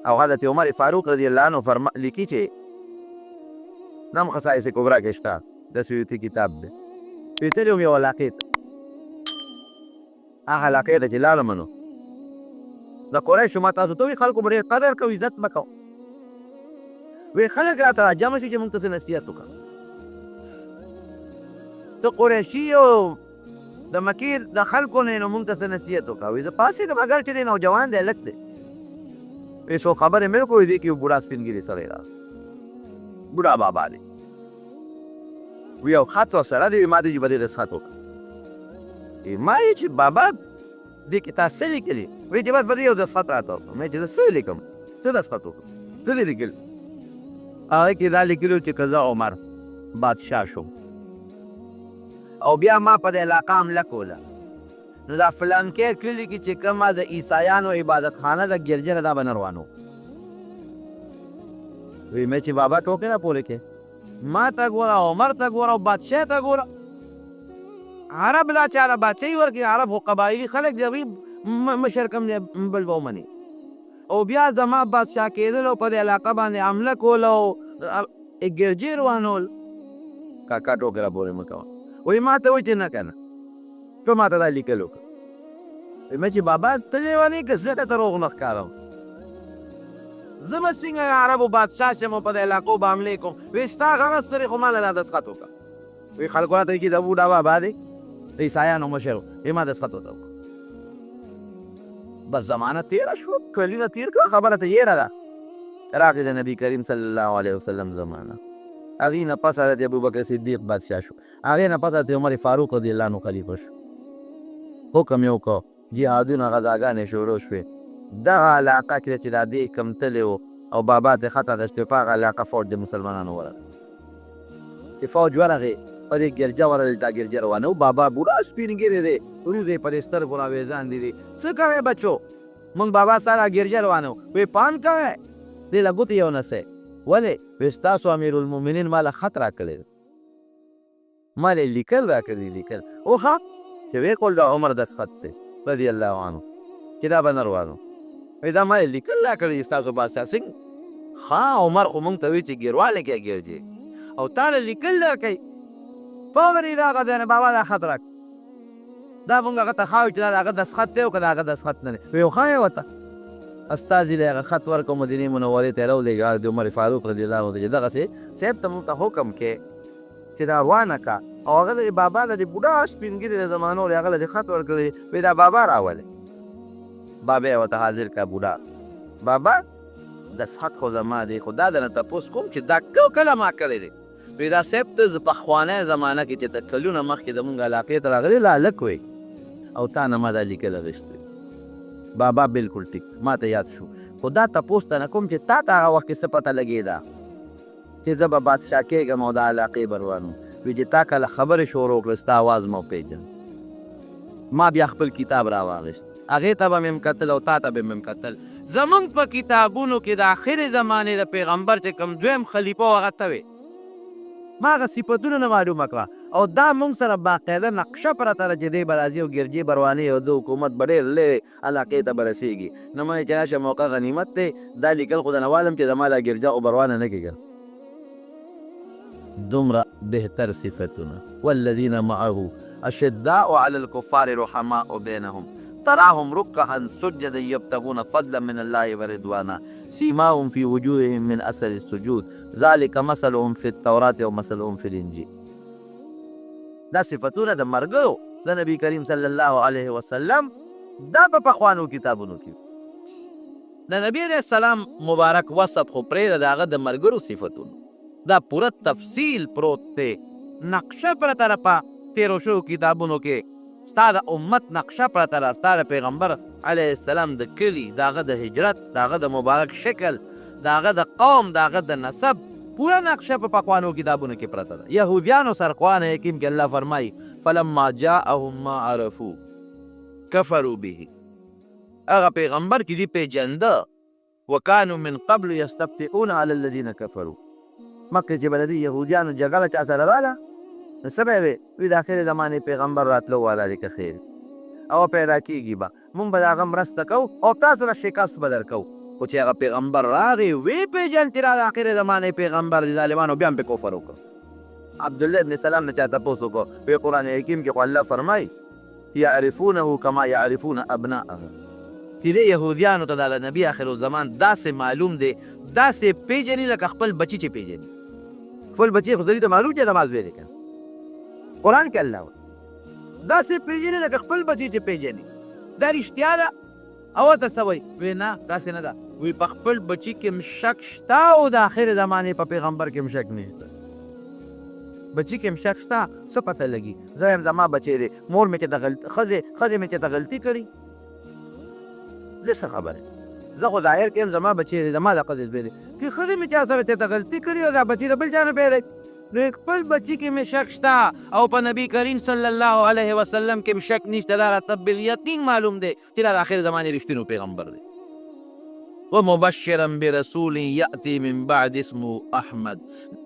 او حضرت عمر فاروق رضی الله عنه فرما لیکي چې نم خصائص کبرا کې شته، د سیوطي کتاب دی. وی تللی وم یو علاقې ته، هغه علاقې ته چې لاړم نو د قریشو ما تاسو ته وویل خلکو به ډېر قدر کوو، عزت به کوو. وی خلک راته راجمع شي چې موږ ته څه نصیحت وکړه. ته قریشي او د مکې د خلکو نه یې، نو موږ ته څه نصیحت وکړه. وی زه پاڅېدم، اګر چې دی نوجوان دی، هلک دی. وی څو خبرې مې وکړې، دې کې یو بوډا سپین ږیری سړی راغی، بوډا بابا دی. وی یو خط ورسره دی، ما ته چې په دې دستخط وکړه. ما یې چې بابا دې کې تا څه لیکلي؟ وی چې بس په دې یو دستخط راته وکړه. مې چې زه څه لیکم، څه دستخط وکړم، څه دې لیکلي؟ هغه کې دا لیکلي چې که زه عمر بادشاه شوم او بیا ما په دې علاقه حمله کوله، نو دا فلانکی کلي کې چې کومه د عیسایانو عبادتخانه ده، ګرجه ده، دا به نه روانو. وی مې چې بابا ټوکې را پورې کې، ما ته ګوره، عمر ته ګوره او بادشاه ته ګوره. عرب لا چاله بادشاهي ورکړي، عرب خو قبایلي خلک دي، هغوی مشر کوم دی بل به ومني. او بیا زما بادشاه کېدل او په دې علاقه باندې حمله کوله او ګرجې روانول، کاکا ټوکې را پورې مه کوه. وایي ما ته وایي چې نه که نه، ته ما ته دا لیکل وکړه. وایي مې چې بابا ته لېونی که زه درته روغ نه ښکارم، زه به څنګه د عربو بادشاه شم او په دې علاقو به حملې کوم؟ وایي ستا غرض څه دی، خو ما له دا دستخط وکړه. وایي خلکو راته وایي چې دا بوډا بابا دی، د عیسایانو مشر و. وایي ما دستخط ورته وکړ. بس زمانه تېره شوه، کلونه تېر کړه، خبره ته هېره ده. راغی د نبي کریم صلی الله علیه وسلم زمانه، هغې نه پس حضرت ابوبکر صدیق بادشاه شو، هغې نه پس حضرت عمر فاروق رضی الله عنه خلیفه شو. حکم یې وکړ، جهادونه غزاګانې شروع شوې. دغه علاقه کې چې دا دی کوم تللی و او بابا ته خط اخیستی، په هغه علاقه فوج د مسلمانانو ورغی. چې فوج ورغی په دې ګرجه ورغی، دا ګرجه روانه و. بابا بوډا سپین ږیری دی، روزې په دې سترګو راوېزان دي. څه کوې بچو؟ موږ بابا ستا ګرجه روانه وو. وی پام کوې، دې له ګوتې یو نسی. ولې؟ وی ستاسو امیرالمؤمنین ما له خط راکړی دی، ما له لیکل راکړي لیکل. وښه چې ویې کول د عمر دستخط دی رضی الله عنه چې دا به نه روانو. وی دا ما لیکل راکړي چې ستاسو بادشاه څنګه. ښه عمر خو موږ ته وی چې ګیروالی کې ګرځي او تا له لیکل راکوي. فوري راغی ځای نه بابا دا خط راکړه، دا مونږ هغه ته ښایو چې دا د هغه دستخط دی او که د هغه دستخط نه دی. وی ښه یې ورته استازي له هغه خط ورکړ، مدینې منورې ته یې راولېږه د عمر فاروق رضی الله عنه ته چې دغسې صاحب ته مونږ ته حکم کې چې دا روانه کا. او هغه د بابا د دې بوډا سپین ږیري د زمانو دی، هغه له دې خط ورکړی. وی دا بابا راولې، بابا یې ورته حاضر کړه. بوډا بابا دستخط خو زما دی، خو دا درنه تپوس کوم چې دا کله ما کړی دی؟ وی دا صاحب ته پخوانۍ زمانه کې چې ته کلونه مخکې زمونږ علاقې ته راغلی لا هلک وې او تا نه ما دا لیکل اخیستی. بابا بالکل ټیک ما ته یاد شو، خو دا تپوس ته نه کوم چې تا ته هغه وخت کې څه پته لګېده چې زه به بادشاه کېږم او دا علاقې به روانوم؟ وی چې تا کله خبرې شروع کړې ستا اواز ما وپېژند. ما بیا خپل کتاب راواخیست، هغې ته به مې هم کتل او تا ته به مې هم کتل. زمونږ په کتابونو کې د آخرې زمانې د پیغمبر چې کوم دویم خلیفه و هغه ته وې، ما هغه صفتونه نه معلومه کړه او دا مونږ سره باقاعده نقشه پرته ده چې دی به راځي او ګرجې به روانوي او د حکومت به ډېر لرې علاقې ته به رسېږي. نو ما چې راشه موقع غنیمت دی، دا لیکل خو درنه والم چې زما لا ګرجه خو به روانه نه کړي. دومره بهتر صفتونه، والذین معه اشداء علی الکفار رحماء بینهم تراهم رکعا سجدا یبتغون فضلا من الله ورضوانا سیماهم فی وجوههم من اثر السجود ذلک مثلهم فی التوراة ومثلهم فی الانجیل. دا صفتونه د مرګرو د نبی کریم صلی الله علیه وسلم دا په پخوانو کتابونو کې. د نبی علیه السلام مبارک وصف خو پرېږده، د هغه د مرګرو صفتونه دا پوره تفصیل پروت دی، نقشه پرته ده په تېرو شوو کتابونو کې، ستا د امت نقشه پرته ده، ستا د پیغمبر علیه السلام د کلي، د هغه د هجرت، د هغه د مبارک شکل، د هغه د قوم، د هغه د نسب پوره نقشه په پخوانو کتابونو کې پرته ده. یهودیانو سره قرآن حکیم کې الله فرمایي فلما جاءهم ما عرفوا کفروا به، هغه پیغمبر چې دوی پېژنده، وکانو من قبل یستفتحون علی الذین کفروا، مخکې چې به د دې یهودیانو جګړه چا سره راله نو څه به یې وی؟ وی د اخرې زمانې پیغمبر راتلو والا دی که خیر او پیدا کېږي به، مونږ به د هغه مرسته کوو او تاسو له شکست به درکوو. خو چې هغه پیغمبر راغی، ویې پېژند چې دا د آخرې زمانې پیغمبر دی، ظالمانو بیا هم پرې کفر وکړ. عبدالله ابن سلام نه چا تپوس وکړو، وی قرآن حکیم کې خو الله فرمایي يعرفونه کما يعرفون ابناءهم، چې دې يهودیانو ته دا د نبي آخر الزمان داسې معلوم دی، داسې پېژني لکه خپل بچي چې پېژني. خپل بچي خو سړي ته معلوم چې زما زوی دی که نه، قرآن کې الله وایي داسې پېژني لکه خپل بچي چې پېژني. دا رښتیا ده؟ او ورته څه وایي؟ وایي نه، داسې نه ده. وایي په خپل بچي کې هم شک شته او د آخرې زمانې په پیغمبر کې هم شک نشته. بچي کې هم شک شته، څه پته لګي؟ زه وایم زما بچی دی، مور مې چې ته غلطي، ښځې مې چې ته غلطي کړي، زه څه خبر یم؟ زه خو ظاهر کې یم زما بچی دی، زما د ښځې زوی دی، که ښځې مې چا سره چې ته غلطي کړي او دا بچی د بل چا نه پیدا، نو خپل بچی کې مې شک شته او په نبی کریم صلی الله علیه وسلم کې مې شک نشته. دا راته بالیقین معلوم دی چې دا د آخر زمانې رښتینو پیغمبر دی. ومبشرا برسول یأتی من بعد اسمه احمد.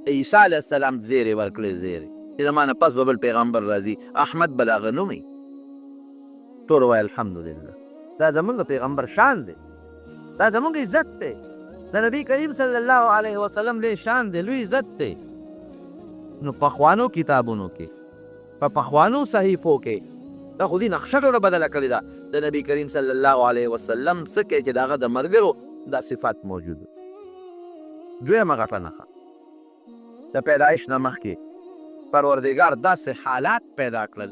عیسی علیه السلام زیری ورکړی، زیری چې زما نه پس به بل پیغمبر راځي، احمد به د هغه نوم وي. ټول وایي الحمدلله. دا زمونږ پیغمبر شان دی، دا زمونږ عزت دی، د نبی کریم صلی الله علیه وسلم لوی شان دی، لوی عزت دی. نو پخوانو کتابونو کې، په پخوانو صحیفو کې دا خو دې نقشه ټوله بدله کړې ده د نبی کریم صلی الله علیه وسلم، څه کې چې د هغه د ملګرو دا صفات موجود. دویمه غټه نښه د پیدایش نه مخکې پروردګار داسې حالات پیدا کړل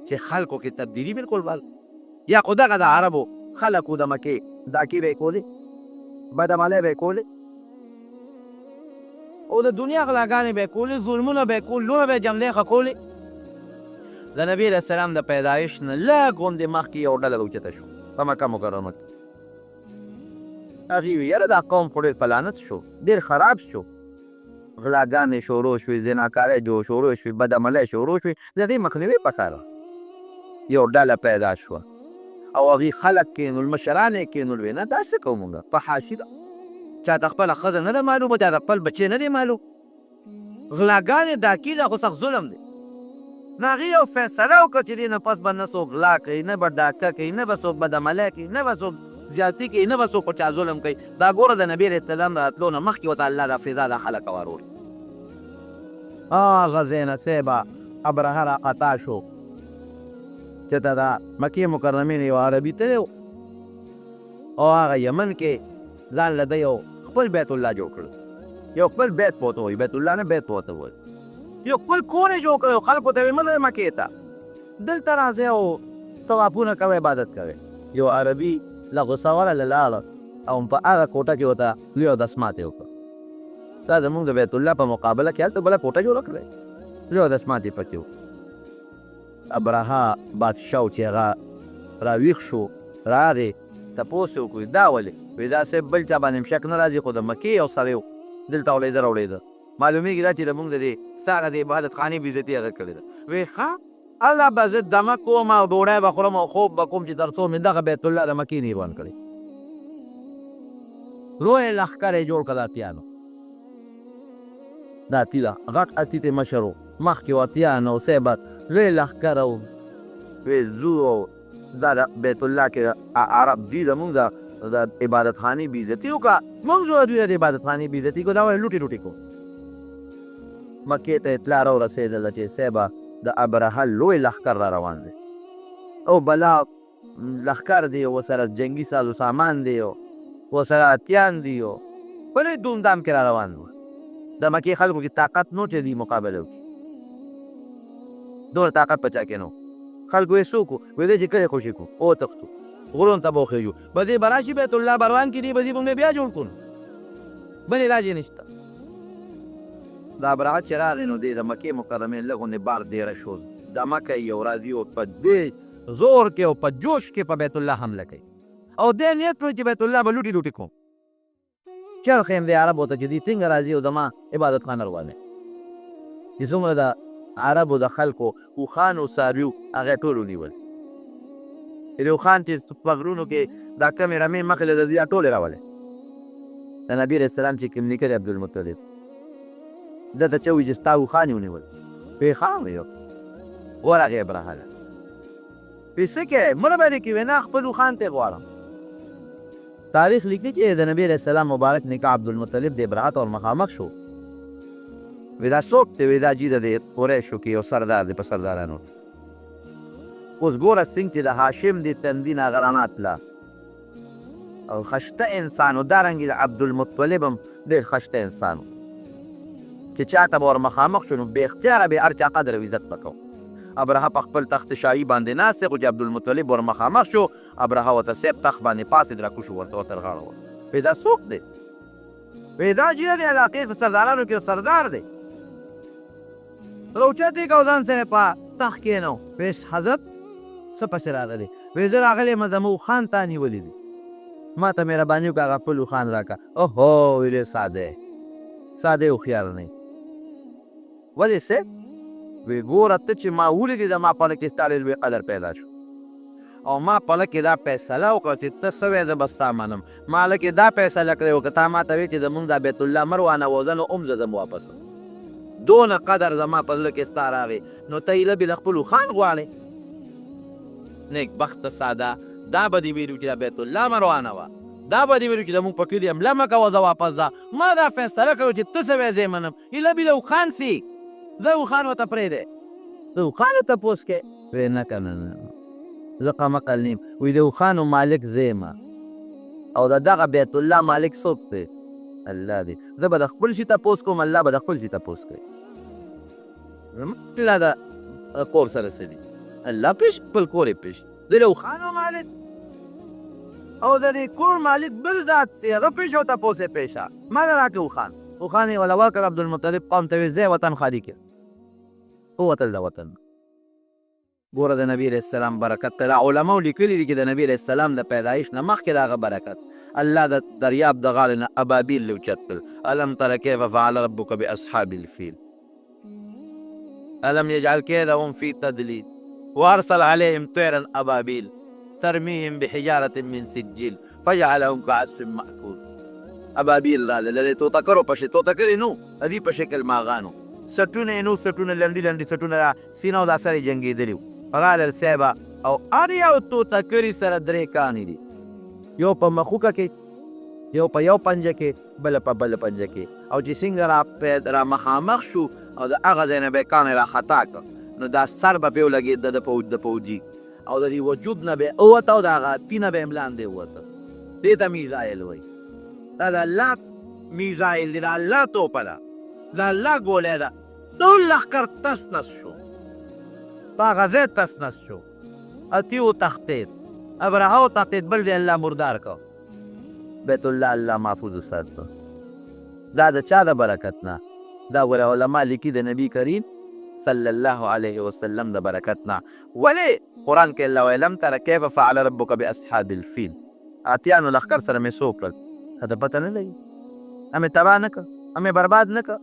چې خلکو کې تبدیلي بالکل بل، یا خو دغه د عربو خلکو د مکې ډاکې به یې کولې، بدعملۍ به یې کولې او د دنیا غلاګانې به یې کولې، ظلمونه به یې کول، لوڼه به یې جملې ښه کولې. د نبي علیه السلام د پیدایش نه لږ غوندې مخکې یو ډله راوچته شو په مکه مکرمه کې. هغې ویل یاره دا قوم خو ډېر په لعنت شو، ډېر خراب شو، غلاګانې شروع شوې، زناکارۍ شروع شوې، بدعملۍ شروع شوې، د هغې مخنیوی پکار. یو ډله پیدا شوه او هغې خلک کښېنول، مشران یې کښېنول، ویې نه دا څه کوو مونږ، فحاشي ده، چا ته خپله ښځه نه ده معلومه، چا ته خپل بچی نه دی معلوم، غلاګانې ډاکي ده، خو سخت ظلم دی. نو هغې یو فیصله وکړه چې دې نه پس به نه څوک غلا کوي، نه به ډاکه کوي، نه به څوک بدعملی کوي، نه به څوک زیاتی کوي، نه به څوک په چا ظلم کوي. دا ګوره د نبي علیه السلام راتلو نه مخکې ورته الله دا فضا دا خلک وارول. هغه ځای نه صاحبه ابرهه را قطع شو چې ته د مکې مکرمې نه یو عربي تللی او هغه یمن کې ځان له ده یو خپل بیت الله جوړ کړ، یو خپل بیت پورته وایي، بیت الله نه بیت پورته وایي، یو خپل کور یې جوړ کړی. خلکو ته یې مه ځئ مکې ته، دلته راځئ او طوافونه کوئ، عبادت کوئ. یو عربي له غوسه ورغله لاړه او په هغه کوټه کې ورته لوی اودس ماتې وکړه. دا زمونږ د بیت الله په مقابله کې هلته بله کوټه جوړه کړې، لوی اودس ماتې پکې وکړه. ابرهه بادشاه و چې هغه راویښ شو، راغی، تپوس یې وکړو دا ولې؟ وایي دا صاحب بل چا باندې هم شک نه راځي، خو د مکې یو سړی و دلته اوړېده راوړېده، معلومېږي دا چې زمونږ د دې ساره د عبادت خانې بېعزتي هغه کړې ده. وایي ښه الله به زه دمه کوم او ډوډۍ به خورم او خوب به کوم چې تر څو مې دغه بیت الله د مکې نه روان کړی. لوی لښکر یې جوړ کړ د اتیانو، دا اتي ده غټ اتي ته مشر و، مخکې و اتیان او صاحب لوی لښکر او وایي ځو او دا د بیت الله کې عرب دي زمونږ د عبادت خانې بېعزتي وکړه، موږ ځو دوی د عبادت خانې بېعزتي کړو، دا وایي لوټې لوټې کوو. مکې ته اطلاع راورسېدله چې صاحبه د ابرهه لوی لښکر را روان دی او بلا لښکر دی، ورسره جنګي سازو سامان دی او ورسره اتیان دی او په لوی دومدام کې را روان وو. د مکې خلکو کې طاقت نو چې دوی مقابله وکړي، دومره طاقت په چا کې نه و. خلکو یې څوک وو؟ وایي دی چې کلی خوشې کړو وتښتو، غرونو ته به وخېژو، به دې به راشي بیت الله به روان کړي، دې به ځي موږ بیا جوړ کړو، بل علاج یې نشته. دا ابرهه چې راغی نو دی د مکې مکرمې لږ غوندې بار دېره شو، دمه کوي او راځي او په دې زور کې او په جوش کې په بیت الله حمله کوي او دی نیت کوي چې بیت الله به لوټې لوټې کوم. چل ښیم دی عربو ته چې دوی څنګه راځي او زما عبادت خانه روانوي. چې څومره د عربو د خلکو اوښان او څاروي وو هغه یې ټول ونیول. چې د اوښان چې په غرونو کې دا کمې رمې مخې له ځي دا ټولې راولې. د نبي علیه السلام چې کوم نیکه دی عبدالمطلب ده ته چا وویل چې ستا اوښان یې ونیول؟ وایي ښه وایي ورغی ابرهه له، وایي څه کوې مړه به دې کړي؟ وایي نه خپل اوښان ته یې غواړم. تاریخ لیکي چې د نبی علیه السلام مبارک نکاح عبدالمطلب د ابرهه ته ورمخامخ شو. وی دا څوک دی؟ وی دا جي د دې قریشو کې یو سردار دی په سردارانو. اوس ګوره څنګه چې د هاشم د تندي نه هغه رڼا تله او خشته انسان و، دارنګې د عبدالمطلب هم ډېر خشته انسان و چې چاته به ورمخامخ شو نو بې اختیاره به یې هر چا قدر او عزت به کوو. ابرهه په خپل تخت شاهي باندې ناست دی، خو چې عبدالمطلب ورمخامخ شو، ابرهه ورته صیب تخت باندې پاڅېد، راکوز شو، ورته تر غاړه ورته وی دا څوک دی؟ وی دا چې د دې علاقې په سردارانو کې یو سردار دی. راوچت یې کړ او ځان سره په تخت کښېناو. وی حضرت څه پسې راغلی؟ وی زه راغلی یم، زموږ اوښان تا نیولي دي، ما ته مهرباني وکړه هغه خپل اوښان راکړه. اوهو، وی ډېر ساده ساده هوښیار نه یې. ولې صیب؟ وی ګوره ته چې ما ولیدې زما په زړه کې ستا ډېر لوی قدر پیدا شو او ما په زړه کې دا فیصله وکړه چې ته څه وایې زه به ستا منم. ما زړه کې دا فیصله کړې وه که تا ما ته ویل چې زمونږ دا بیت الله مه روانوه زه نو هم زه ځم واپس. دونه قدر زما په زړه کې ستا راغی نو ته ایله بې له خپل اوښان غواړې. نیک بخته ساده دا به دې ویلي چې دا بیت الله مه روانوه، دا به دې ویلي چې زمونږ په کلي حمله مه کوه زه واپس ځه. ما دا فیصله کړې وه چې ته څه وایې زه یې منم. ایله بې له اوښان څي زه اوښان ورته پرېږدی، د اوښانو تپوس کوې؟ وی نه که نه نه زه قمقل نه یم. وی د اوښانو مالک زه یم او د دغه بیت الله مالک څوک دی؟ الله دی. زه به د خپل شي تپوس کوم، الله به د خپل شي تپوس کوي. زما الله د کور سره څه دي؟ الله پېښ خپل کور یې پېښ. زه د اوښانو مالک او د دې کور مالک بل ذات دی، هغه پېښ او تپوس یې پېښه. ما له راکړه اوښان. اوښان یې وله ورکړل. عبدالمطلب قوم ته ویل ځئ وطن خالي کړئ. ووتل د وطن. ګوره د نبی علیه السلام برکت ته دا علماو لیکلي دي چې د نبی علیه السلام د پیدایش نه مخکې د هغه برکت الله د دریاب د غاړې نه ابابیل له اوچت کړل. الم تر کیف فعل ربک باصحاب الفیل الم یجعل کیدهم فی تضلیل وارسل علیهم طیرا ابابیل ترمیهم بحجارة من سجیل فجعلهم کعصف مأکول. ابابیل راغله د دې توتکرو په شکل، توتکرې نو د دې په شکل ماغانو، څټونه یې نو څټونه لنډي لنډي څټونه را سینه او دا سر یې جنګېدلي وو. رالل صاحبه او هر یو توتکري سره درې کاڼي دي، یو په مخوکه کې، یو په یو پنجه کې، بل په بل پنجه کې. او چې څنګه را مخامخ شو او د هغه ځای نه به یې کاڼی را خطا کړ نو دا سر به پرې ولګېد د پوجي او د دې وجود نه به یې ووته او د هغه تي نه به یې هم لاندې ووته. دې ته میزایل وایي. دا د الله میزایل دی، د الله توپه ده، د الله ګولی ده. ټول لښکر تس نس شو، په هغه ځای تس نس شو. اتي وتښتېد، ابرهه وتښتېد، بل ځای الله مردار کړ. بیت الله الله محفوظ وساته. دا د چا د برکت نه؟ دا ګوره علما لیکي د نبی کریم صلی الله علیه وسلم د برکت نه. ولې قرآن کې الله وایي لم تر کیف فعل ربک باصحاب الفیل. اتیانو لښکر سره مې څه وکړل ته پته نه لګي، همې تباه نه کړ، همې برباد نه کړ.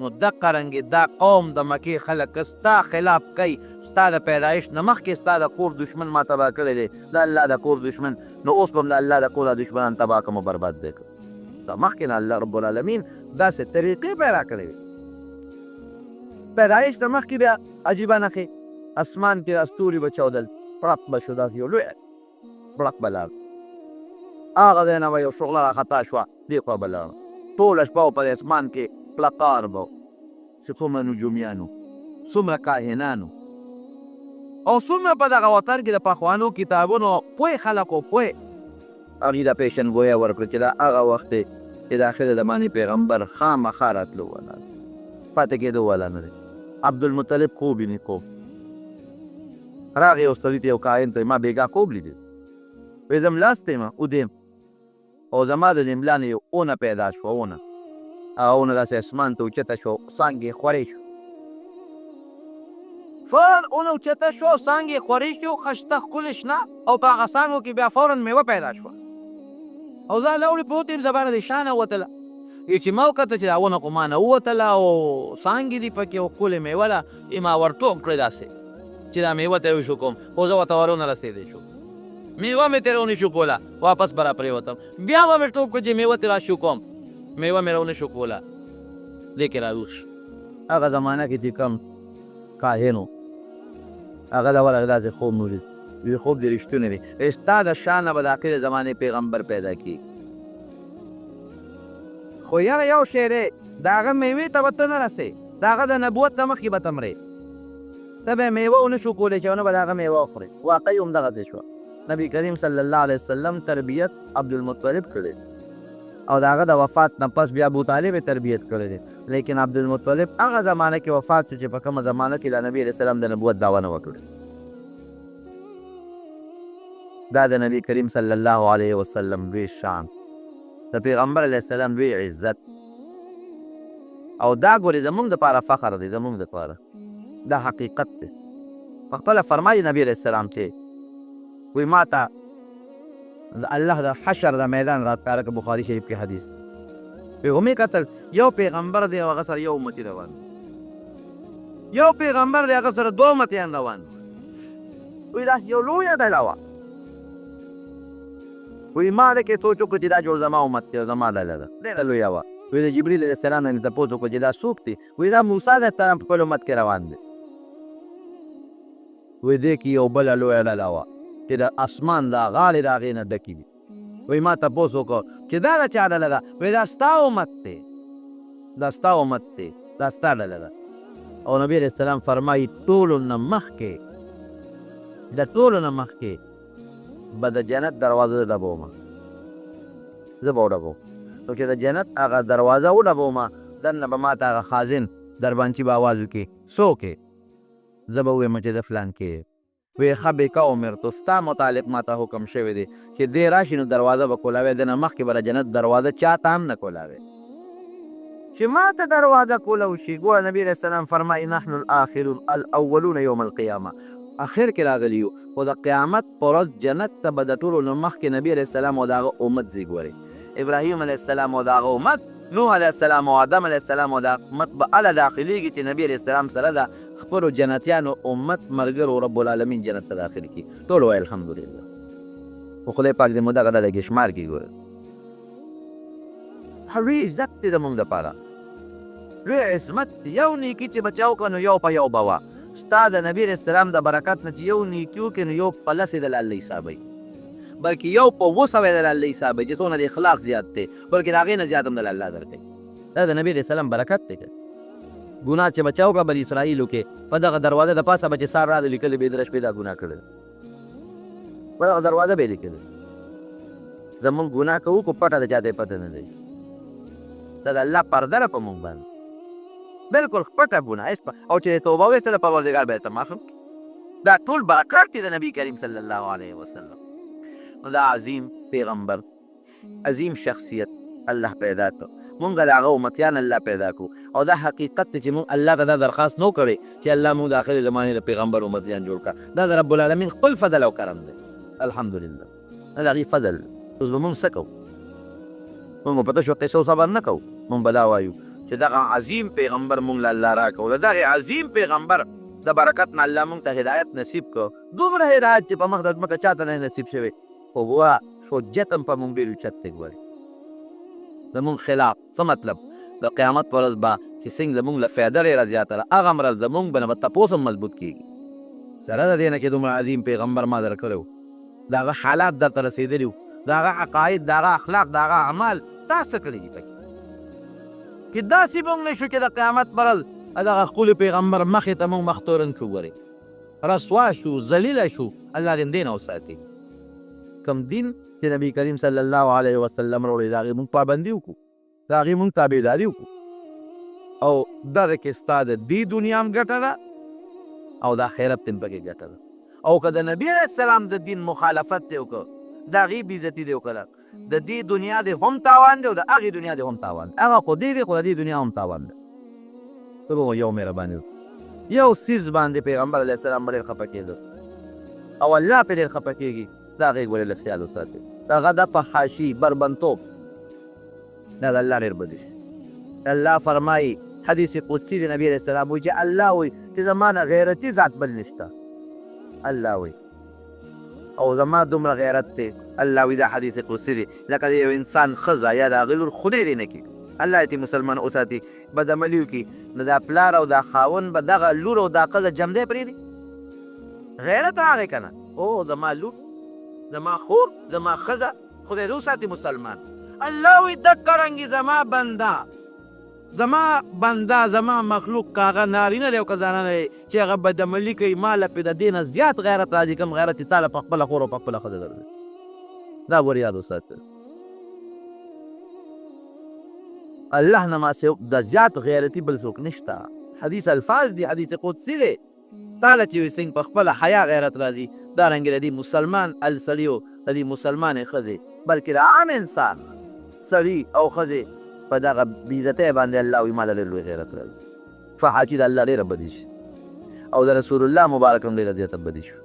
نو دقه رنګې دا قوم د مکې خلک که ستا خلاف کوي، ستا د پیدایش نه مخکې ستا د کور دښمن ما تباه کړی دی، د الله د کور دښمن، نو اوس به هم د الله د کور دا دښمنان تباه کړم او برباد به یې کړم. دا مخکې نه الله رب العالمین داسې طریقې پیدا کړې وې. پیدایش نه مخکې بیا عجیبه نښې، اسمان کې دا ستوري به چاودل، پړق به شو، داسې یو لوی پړق به لاړ، هغه ځای نه به یو شغله را خطا شوه، دې خوا به لاړه، ټوله شپه به په اسمان کې پړقار به و چې څومره نجومیانو، څومره کاهنانو او څومره په دغه وطن کې د پخوانو کتابونو پوه خلکو پوه هغوی دا پیشنګویه ورکړه چې دا هغه وخت دی چې د اخر زمانې پیغمبر خامخا راتلو والا دی، پاتې کېدو والا نه دی. عبدالمطلب خوب ویني، خوب راغی یو سړي ته، یو کاهن ته، ما بېګا خوب لیدلی، وایي زه ملاستی یم، اوده یم او زما د دې ملا نه یو اونه پیدا شوه، اونه هغه اونه داسې اسمان ته اوچته شوه، څانګې یې خورې شوې، فوراً اونه اوچته شوه او څانګې یې خورې شوې، خشته ښکلې شنه او په هغه څانګو کې بیا فوراً مېوه پیدا شوه. او زه لوړې پروت یم، زبره دې شانه ووتله. یې چې ما وکتل چې دا ونه خو ما نه ووتله او څانګې دي پکې او ښکلې مېوه ده، یې ما ورټوپ کړې داسې چې دا مېوه ته یې وشو کوم، خو زه ورته ور ونه رسېدی شو، مېوه مې ترې ونه شو کوله، واپس به را پرېوتم، بیا به مې ټوپ کړ چې مېوه ترې را شو کوم، مېوه مې راونه شو کوله، دې کې راویښ شو. هغه زمانه کې چې کوم کاهن و، هغه له ورغی داسې خوب مې ولید، وی خوب دې رښتونی دی، ستا د شان نه به د اخرې زمانې پیغمبر پیدا کیږي. خو یاره یو شی دی، د هغه میوې ته به ته نه رسې، د هغه د نبوت نه مخکې به ته مرې، ته به یې میوه ونه شو کولی چې نه به د هغه میوه وخورې. واقعي همدغسې شوه. نبی کریم صلی الله علیه وسلم تربیت عبدالمطلب کړی او د هغه د وفات نه پس بیا ابو طالب یې تربیت کړی دی، لیکن عبدالمطلب هغه زمانه کې وفات شو چې په کومه زمانه کې د نبی علیه السلام د نبوت دعوه نه وه کړې. دا د نبی کریم صلی الله علیه وسلم لوی شان، د پیغمبر علیه السلام لوی عزت، او دا ګورې زمونږ دپاره فخر دی، زمونږ دپاره دا حقیقت دی. په خپله فرمایي نبی علیه السلام چې وایي ما ته الله د حشر د میدان راښکاره کړ، بخاري شریف کې حدیث وایي ومې کتل یو پیغمبر دی او هغه سره یو امتي روان، یو پیغمبر دی هغه سره دوه امتیان روان. وایي دا یو لویه ډله وه. وایي ما دې کې سوچ وکړو چې دا جوړ زما امت دی او زما ډله ده، ډېره لویه وه. وایي د جبریل علیه السلام نه مې تپوس وکړو چې دا څوک دی؟ وایي دا موسی علیه السلام په خپل امت کې روان دی. وایي دې کې یو بله لویه ډله وه چې د اسمان دا غاړې د هغې نه ډکې دي. وایي ما تپوس وکړو چې دا د چا ډله ده؟ وایي دا ستا امت دی، دا ستا امت دی، دا ستا ډله ده. او نبی علیه السلام فرمایي ټولو نه مخکې، د ټولو نه مخکې به د جنت دروازه زه ډبوم، زه به وډبوم. نو چې د جنت هغه دروازه وډبوم، دننه به ما ته هغه خازن دربانچي به اواز وکړي څوک یې؟ زه به ووایم چې زه فلان کې یم. وایي ښه بېکه امرتو، ستا متعلق ما ته حکم شوی دی چې دی راشي نو دروازه به کولاوی، د نه مخکې به د جنت دروازه چا ته هم نه کولاوی. چې ما ته دروازه کولو شي. ګوره نبی علیه السلام فرمایي نحن الآخرون الاولون یوم القیامه، اخر کې راغلي یو، خو د قیامت پر ورځ جنت ته به د ټولو نه مخکې نبی علیه السلام او د هغه امت ځي. ګورئ ابراهیم علیه السلام او د هغه امت، نوح علیه السلام او آدم علیه السلام او د هغه امت به هله داخلېږي چې نبی علیه السلام سره د خپلو جنتیانو امت ملګرو رب العالمین جنت ته داخل کړي. ټول وایي الحمدلله. خو خدای پاک دې مو دغه ډله کې شمار کړي. ګوره لوی عزت دی زموږ دپاره، لوی عظمت دی. یو نیکي چې به چا وکړه نو یو په یو به وه. ستا د نبی علیه السلام د برکت نه چې یو نیکي وکړي نو یو په لسې د الله حسابوي، بلکې یو په 700 د الله حسابوي چې څونه د اخلاق زیات دی، بلکې د هغې نه زیات هم د الله درکوي. دا د نبی علیه السلام برکت دی. ګناه چې به چا وکړه بني اسرائیلو کې په دغه دروازه د پاسه به چې سار راغلی لیکلې به یې درې شپې دا ګناه کړې، په دغه دروازه به یې لیکلې. زمونږ ګناه کوو خو پټه د چا ته یې پته نه لګي، دا د الله پرده ده په مونږ باندې، بالکل پټه ګناه هېڅ. او چې توبه وایستله پروردګار به یې ته معاف کړي. دا ټول برکات دي د نبی کریم صلی الله علیه وسلم. نو دا عظیم پیغمبر، عظیم شخصیت الله پیدا کړ، مونږ د هغه امتیان الله پیدا کړو. او دا حقیقت دی چې مونږ الله ته دا درخواست نو کړی چې الله مونږ د آخرې زمانې د پیغمبر امتیان جوړ کړه. دا د رب العالمین خپل فضل او کرم دی، الحمدلله. دا د هغې فضل. اوس به مونږ څه کوو؟ مونږ په تشو قصو صبر نه کوو، مونږ به دا وایو چې دغه عظیم پیغمبر مونږ له الله راکړو، د دغه عظیم پیغمبر د برکت نه الله مونږ ته هدایت نصیب کړ، دومره هدایت چې په مخ د ځمکه چاته نه نصیب شوی، خو ګوره حجت هم په مونږ ډېر اوچت دی. ګورې زمونږ خلاف څه مطلب؟ د قیامت پر ورځ به چې څنګه زمونږ له فایده ډېره زیاته ده، هغه مرض زمونږ به نه به تپوس هم مضبوط کېږي. سره د دې نه چې دومره عظیم پیغمبر ما درکړی و، د هغه حالات درته رسېدلي وو، د هغه عقاید، د هغه اخلاق، د هغه اعمال تا څه کړي دي پکې چې داسې مونږ نه شو چې د قیامت پر ورځ دغه ښکلي پیغمبر مخې ته مونږ مخ تورن کړو، ګورې رسوا شو، ذلیله شو. الله دې دې نه وساتي. کوم دین چې نبی کریم صلی الله علیه وسلم راوړی، د هغې مونږ پابندي وکړو، د هغې مونږ تابعداري وکړو، او دغه کې ستا د دې دنیا هم ګټه ده او د آخرت هم پکې ګټه ده. او که د نبی علیه السلام د دین مخالفت دې وکړ، د هغې بېعزتي دې وکړه، د دې دنیا دې هم تاوان دی او د هغې دنیا دې هم تاوان دی. هغه خو دې دی، خو د دې دنیا هم تاوان دی. ته به یو مهرباني وکړي، یو څیز باندې پیغمبر علیه السلام به ډېر خفه کېده او الله پرې ډېر خفه کېږي، دا هغې ګورې لږ خیال وساتي. هغه د فحاشي بربنتوب، دا د الله ډېر بد شي. الله فرمایي حدیث قدسي د نبی علیه السلام وایي چې الله وایي چې زما نه غیرتي ذات بل نشته. الله وایي او زما دومره غیرت دی. الله وایي دا حدیث قدسي دی، لکه د یو انسان ښځه یا د هغې لور خدای دې نه کړي، الله دې مسلمان وساتي، بدعملي وکړي، نو دا پلار او دا خاوند به دغه لور او دا ښځه جمدی پرېږدي؟ غیرت هغې که نه؟ او زما لور، زما خور، زما ښځه، خدای دې وساتي مسلمان. الله وایي دقه رنګې زما بنده، زما بنده، زما مخلوق که هغه نارینه دی او که زنانه دی چې هغه بدعملي کوي، ما له پرې د دې نه زیات غیرت راځي کوم غیرت چې تا له په خپله خور او په خپله ښځه درځي. دا ور یاد وساته. الله نه ما د زیات غیرتي بل څوک نشته. حدیث الفاظ دی، حدیث قدسي دی. تا له چې وي څنګه په خپله حیا غیرت راځي، دا رنګې د دې مسلمان السړي او د دې مسلمانې ښځې، بلکې د عام انسان سړي او ښځې په دغه بېعزتۍ باندې الله وایي ما له ډېر لوی غیرت راځي. فحاشي د الله ډېره بدي شي او د رسول الله مبارک هم ډېره زیاته بدي شو.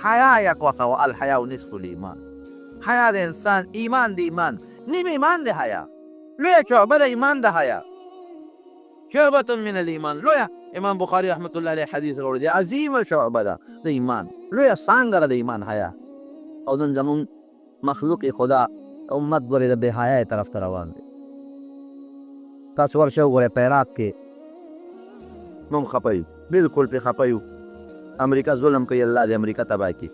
حیا یک وخه وه، الحیا نصف الایمان. حیا د انسان ایمان د ایمان نیم ایمان د حیا، لویه شعبه د ایمان د حیا، شعبة من الایمان. لویه امام بخاری رحمت الله علیه حدیث راوړی دی، عظیمه شعبه ده د ایمان، لویه څانګه ده د ایمان حیا. او نن زمونږ مخلوق خدا امت ګورې د بې حیاۍ طرف ته روان دی. تاسو ورشئ وګورئ په عراق کې مونږ خفه یو، بالکل پرې خفه یو. امریکا ظلم کوي، الله دې امریکا تباه کړي،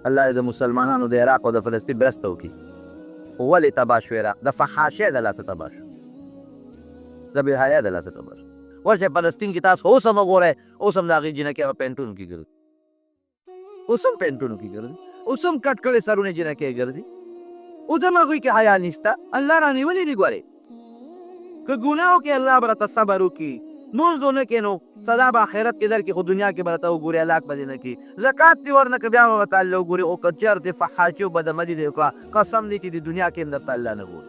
الله دې د مسلمانانو د عراق او د فلسطین مرسته وکړي. ولې تباه شو عراق؟ د فحاشۍ د لاسه تباه شو، د بې حیا د لاسه تباه شو. ورشئ فلسطین کې تاسو اوس هم وګورئ، اوس هم د هغې جینکۍ هغه پینټونو کې ګرځي، اوس هم پینټونو کې ګرځي، اوس هم کټ کړې سرونه جینکۍ ګرځي، اوس هم هغوی کې حیا نشته. الله رانیولي دي. ګورئ که ګناه وکړې الله به راته صبر وکړي، مونځ ونه کړې نو سزا به آخرت کې درکړي، خو دنیا کې به راته وګوري، هلاک به دې نه کړي. زکات دې ورنه کړ بیا به ورته الله وګوري. خو که چېرته فحاشي او بدعملي دې وکړه، قسم دی چې د دنیا کې هم درته الله نه ګوري.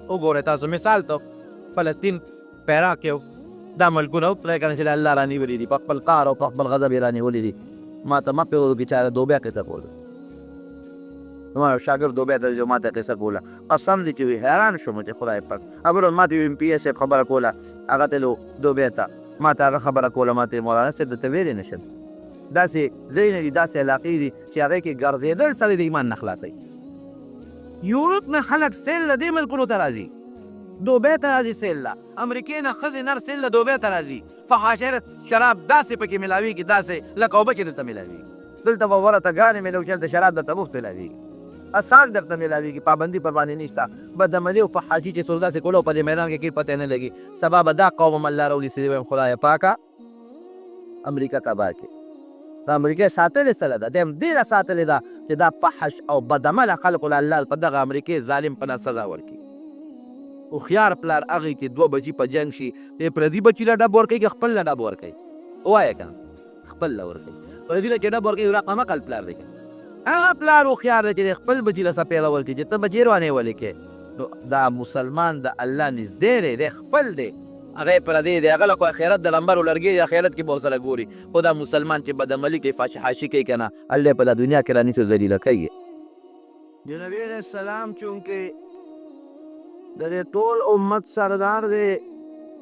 وګورئ تاسو مثال ته فلسطین په عراق کې دا ملکونه وکړی که نه چې الله رانیولي دي په خپل قهر او په خپل غضب یې رانیولي دي. ما ته مه پرېږدو چې چا د دوبۍ قصه کوله، زما یو شاګرد دوبۍ ته ځي، ما ته قصه کوله، قسم دی چې حیران شوم چې خدای پاک. هغه ما ته یو ایم پي ایس صاحب خبره کوله، هغه تلو دوبۍ ته، ما ته هغه خبره کوله، ما ته مولانا صاحب درته ویلی نه شم، داسې ځایونه دي، داسې علاقې دي چې هغې کې ګرځېدل سړی د ایمان نه خلاصوي. یورپ نه خلک سیل له دې ملکونو ته راځي، دوبۍ ته راځي سیل له، امریکې نه ښځې نر سیل له دوبۍ ته راځي. فحاشۍ شراب داسې پکې ملاویږي، داسې لکه اوبه چې درته ملاویږي. دلته به ورته ګانې ملاوي چې هلته شراب درته مفت ملاویږي، اسان درته ملاویږي، پابندي پر باندې نشته. بدعملي او فحاشي چې څوک داسې کوله په دې میدان کې کې پته نه لګي. سبا به دا قوم هم الله راولي چې وایم خدایه پاکه امریکا تباه کړي. د امریکې ساتلې څه ده؟ دی هم ډېره ساتلې ده چې دا فحش او بدعمله خلکو له الله په دغه امریکې ظالم په لاس سزا ورکړي. هوښیار پلار هغه چې دوه بچي په جنګ شي، دی پردي بچي له ډب ورکوي که خپل له ډب ورکوي؟ ووایه که نه، خپل له ورکوي. پردي له چې ډب ورکوي دا قمقل پلار دی. هغه پلار هوښیار دی چې د خپل بچي له څپېړه ورکړي چې ته بچی روانې ولې کې. نو دا مسلمان د الله نږدې دی، دی خپل دی، هغه یې پردی دی، هغه له خو آخرت د لمبرو لرګی دی، آخرت کې به ورسره ګوري. خو دا مسلمان چې بدعملي کوي، فحاشي کوي که نه، الله یې په دا دنیا کې رانیسي ذلیله کوي. د نبي علیه السلام چونکې د دې ټول امت سردار دی،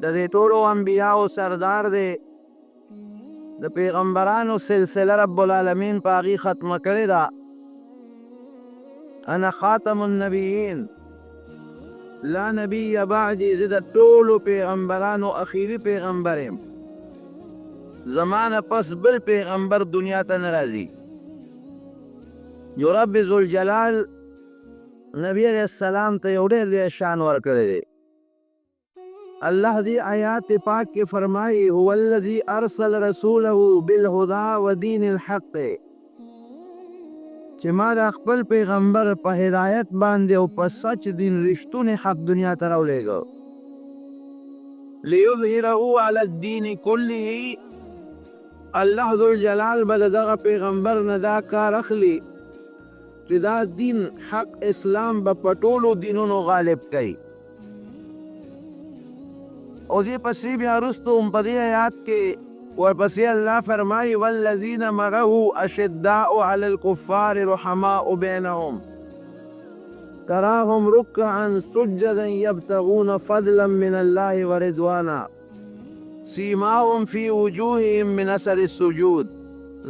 د دې ټولو انبیاو سردار دی، د پیغمبرانو سلسله رب العالمین په هغې ختمه کړې ده. انا خاتم النبیین لا نبی بعدي، زه د ټولو پیغمبرانو اخیري پیغمبر یم، زما نه پس بل پیغمبر دنیا ته نه راځي. یو رب ذوالجلال نبی علیه السلام ته یو ډېر لوی شان ورکړی دی. الله دې آیات پاک کې فرمایي هو الذي ارسل رسوله بالهدى ودین الحق، چې ما د خپل پیغمبر په هدایت باندې او په سچ دین رښتونی حق دنیا ته راولېږه. لیظهره علی الدین کله، الله ذوالجلال به د دغه پیغمبر نه دا کار اخلي چې دا دین حق اسلام به په ټولو دینونو غالب کوي. او دې پسې بیا وروستو هم په دې آیات کې ورپسې الله فرمایي والذین معه اشداء علی الکفار رحماء بینهم تراهم رکعا سجدا یبتغون فضلا من الله ورضوانا سیماهم فی وجوههم من اثر السجود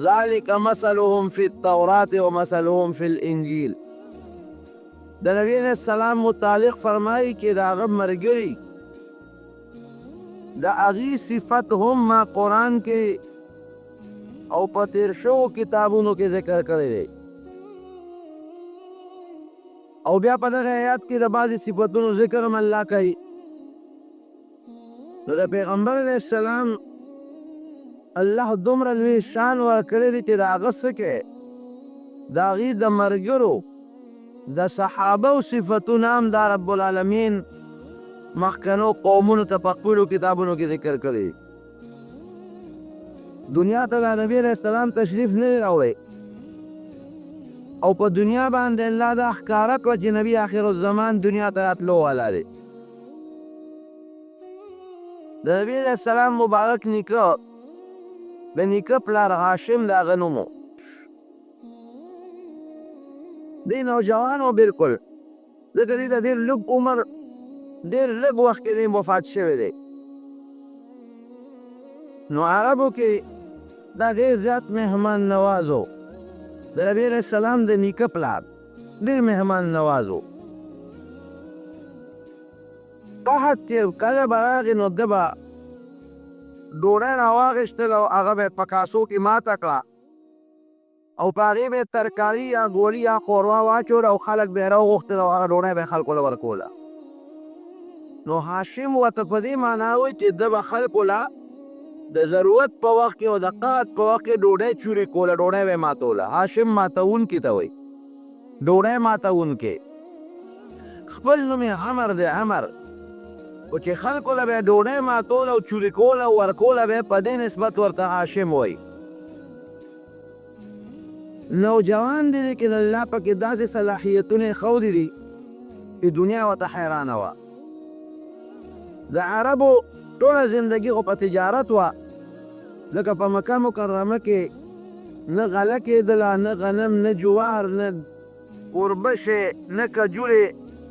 ذلك مثلهم في التوراة ومثلهم في الانجیل. د نبی علیہ السلام متعلق فرمایي چې د هغه ملګري د هغې صفت هم ما قرآن کې او په تیر شوو کتابونو کې ذکر کړی دی. او بیا په دغه آیات کې د بعضې صفتونو ذکر هم الله کوي. نو د پیغمبر علیه السلام الله دومره لوی شان ورکړی دی چې د هغه څه کې د هغوی د ملګرو د صحابه او صفتونه هم دا رب العالمین مخکنو قومونو ته په خپلو کتابونو کې ذکر کړي. دنیا ته د نبی علیه السلام تشریف نه دی راوړی او په دنیا باندې الله دا ښکاره کړه چې نبی آخر الزمان دنیا ته راتلو والا دی. د نبی علیه السلام مبارک نیکه، د نیکه پلار هاشم د هغه نوم و. دی نوجوان و بالکل، ځکه دی د ډېر لږ عمر، ډېر لږ وخت کې دی وفات شوی دی. نو عربو کې دا ډېر زیات مهمان نواز و. د نبی علیه السلام د نیکه پلار ډېر مهمان نواز و. قحط چې کله به راغی نو ده به ډوډۍ راواخیستله او هغه به یې په کاسو کې ماته کړه او په هغې به یې ترکاري یا ګولي یا ښوروا واچوله او خلک به یې راوغوښتل او هغه ډوډۍ به یې خلکو له ورکوله. نو هاشم ورته په دې معنا وایي چې ده به خلکو له د ضرورت په وخت کې او د قحط په وخت کې ډوډۍ چورې کوله، ډوډۍ به یې ماتوله. هاشم ماتوونکي ته وایي، ډوډۍ ماتوونکی. خپل نوم یې عمر دی، عمر. خو چې خلکو له به یې ډوډۍ ماتوله او چورې کوله او ورکوله به یې، په دې نسبت ورته هاشم وایي. نوجوان دی لیکن الله پکې داسې صلاحیتونه یې ښودلي دي چې دنیا ورته حیرانه وه. د عربو ټوله زندګي خو په تجارت وه، ځکه په مکه مکرمه کې نه غله کېدله، نه غنم، نه جوار، نه اوربشې، نه کجورې.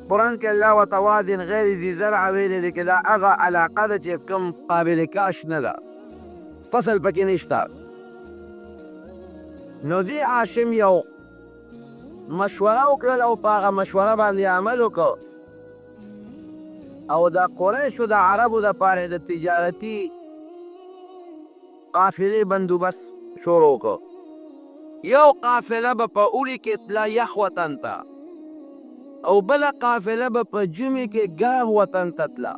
قرآن کې الله ورته واد غیر ذي زرع ویلی دی چې دا هغه علاقه ده چې کوم قابل کاش نه ده، فصل پکې نشته. نو دې هاشم یو مشوره وکړله او په هغه مشوره باندې عمل وکړ او د قریشو د عربو دپاره د تجارتي قافلې بندوبست شروع کړ. یو قافله به په اوړي کې تله یخ وطن ته او بله قافله به په ژمي کې ګرم وطن ته تله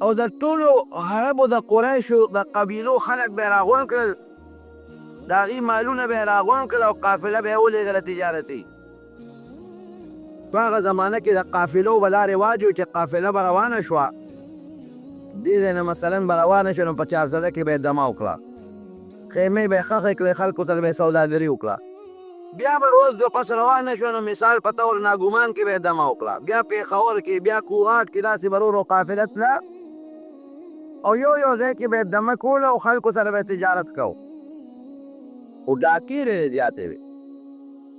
او د ټولو عربو د قریشو د قبیلو خلک به یې راغونډ کړل، د هغوی مالونه به یې راغونډ کړل او قافله به یې ولېږله تجارتي. په هغه زمانه کې د قافلو به دا رواج و چې قافله به روانه شوه، دې ځای نه مثلا به روانه شوه نو په چارسده کې به یې دمه وکړه، خیمې به یې ښخې کړې، خلکو سره به یې سوداګري وکړه، بیا به روز دوه پس روانه شوه نو مثال په طور ناګومان کې به یې دمه وکړه، بیا پېښور کې، بیا کوهاټ کې، داسې به ورو ورو قافله تله او یو یو ځای کې به یې دمه کوله او خلکو سره به یې تجارت کاوه. خو ډاکې ډېرې زیاتې وې،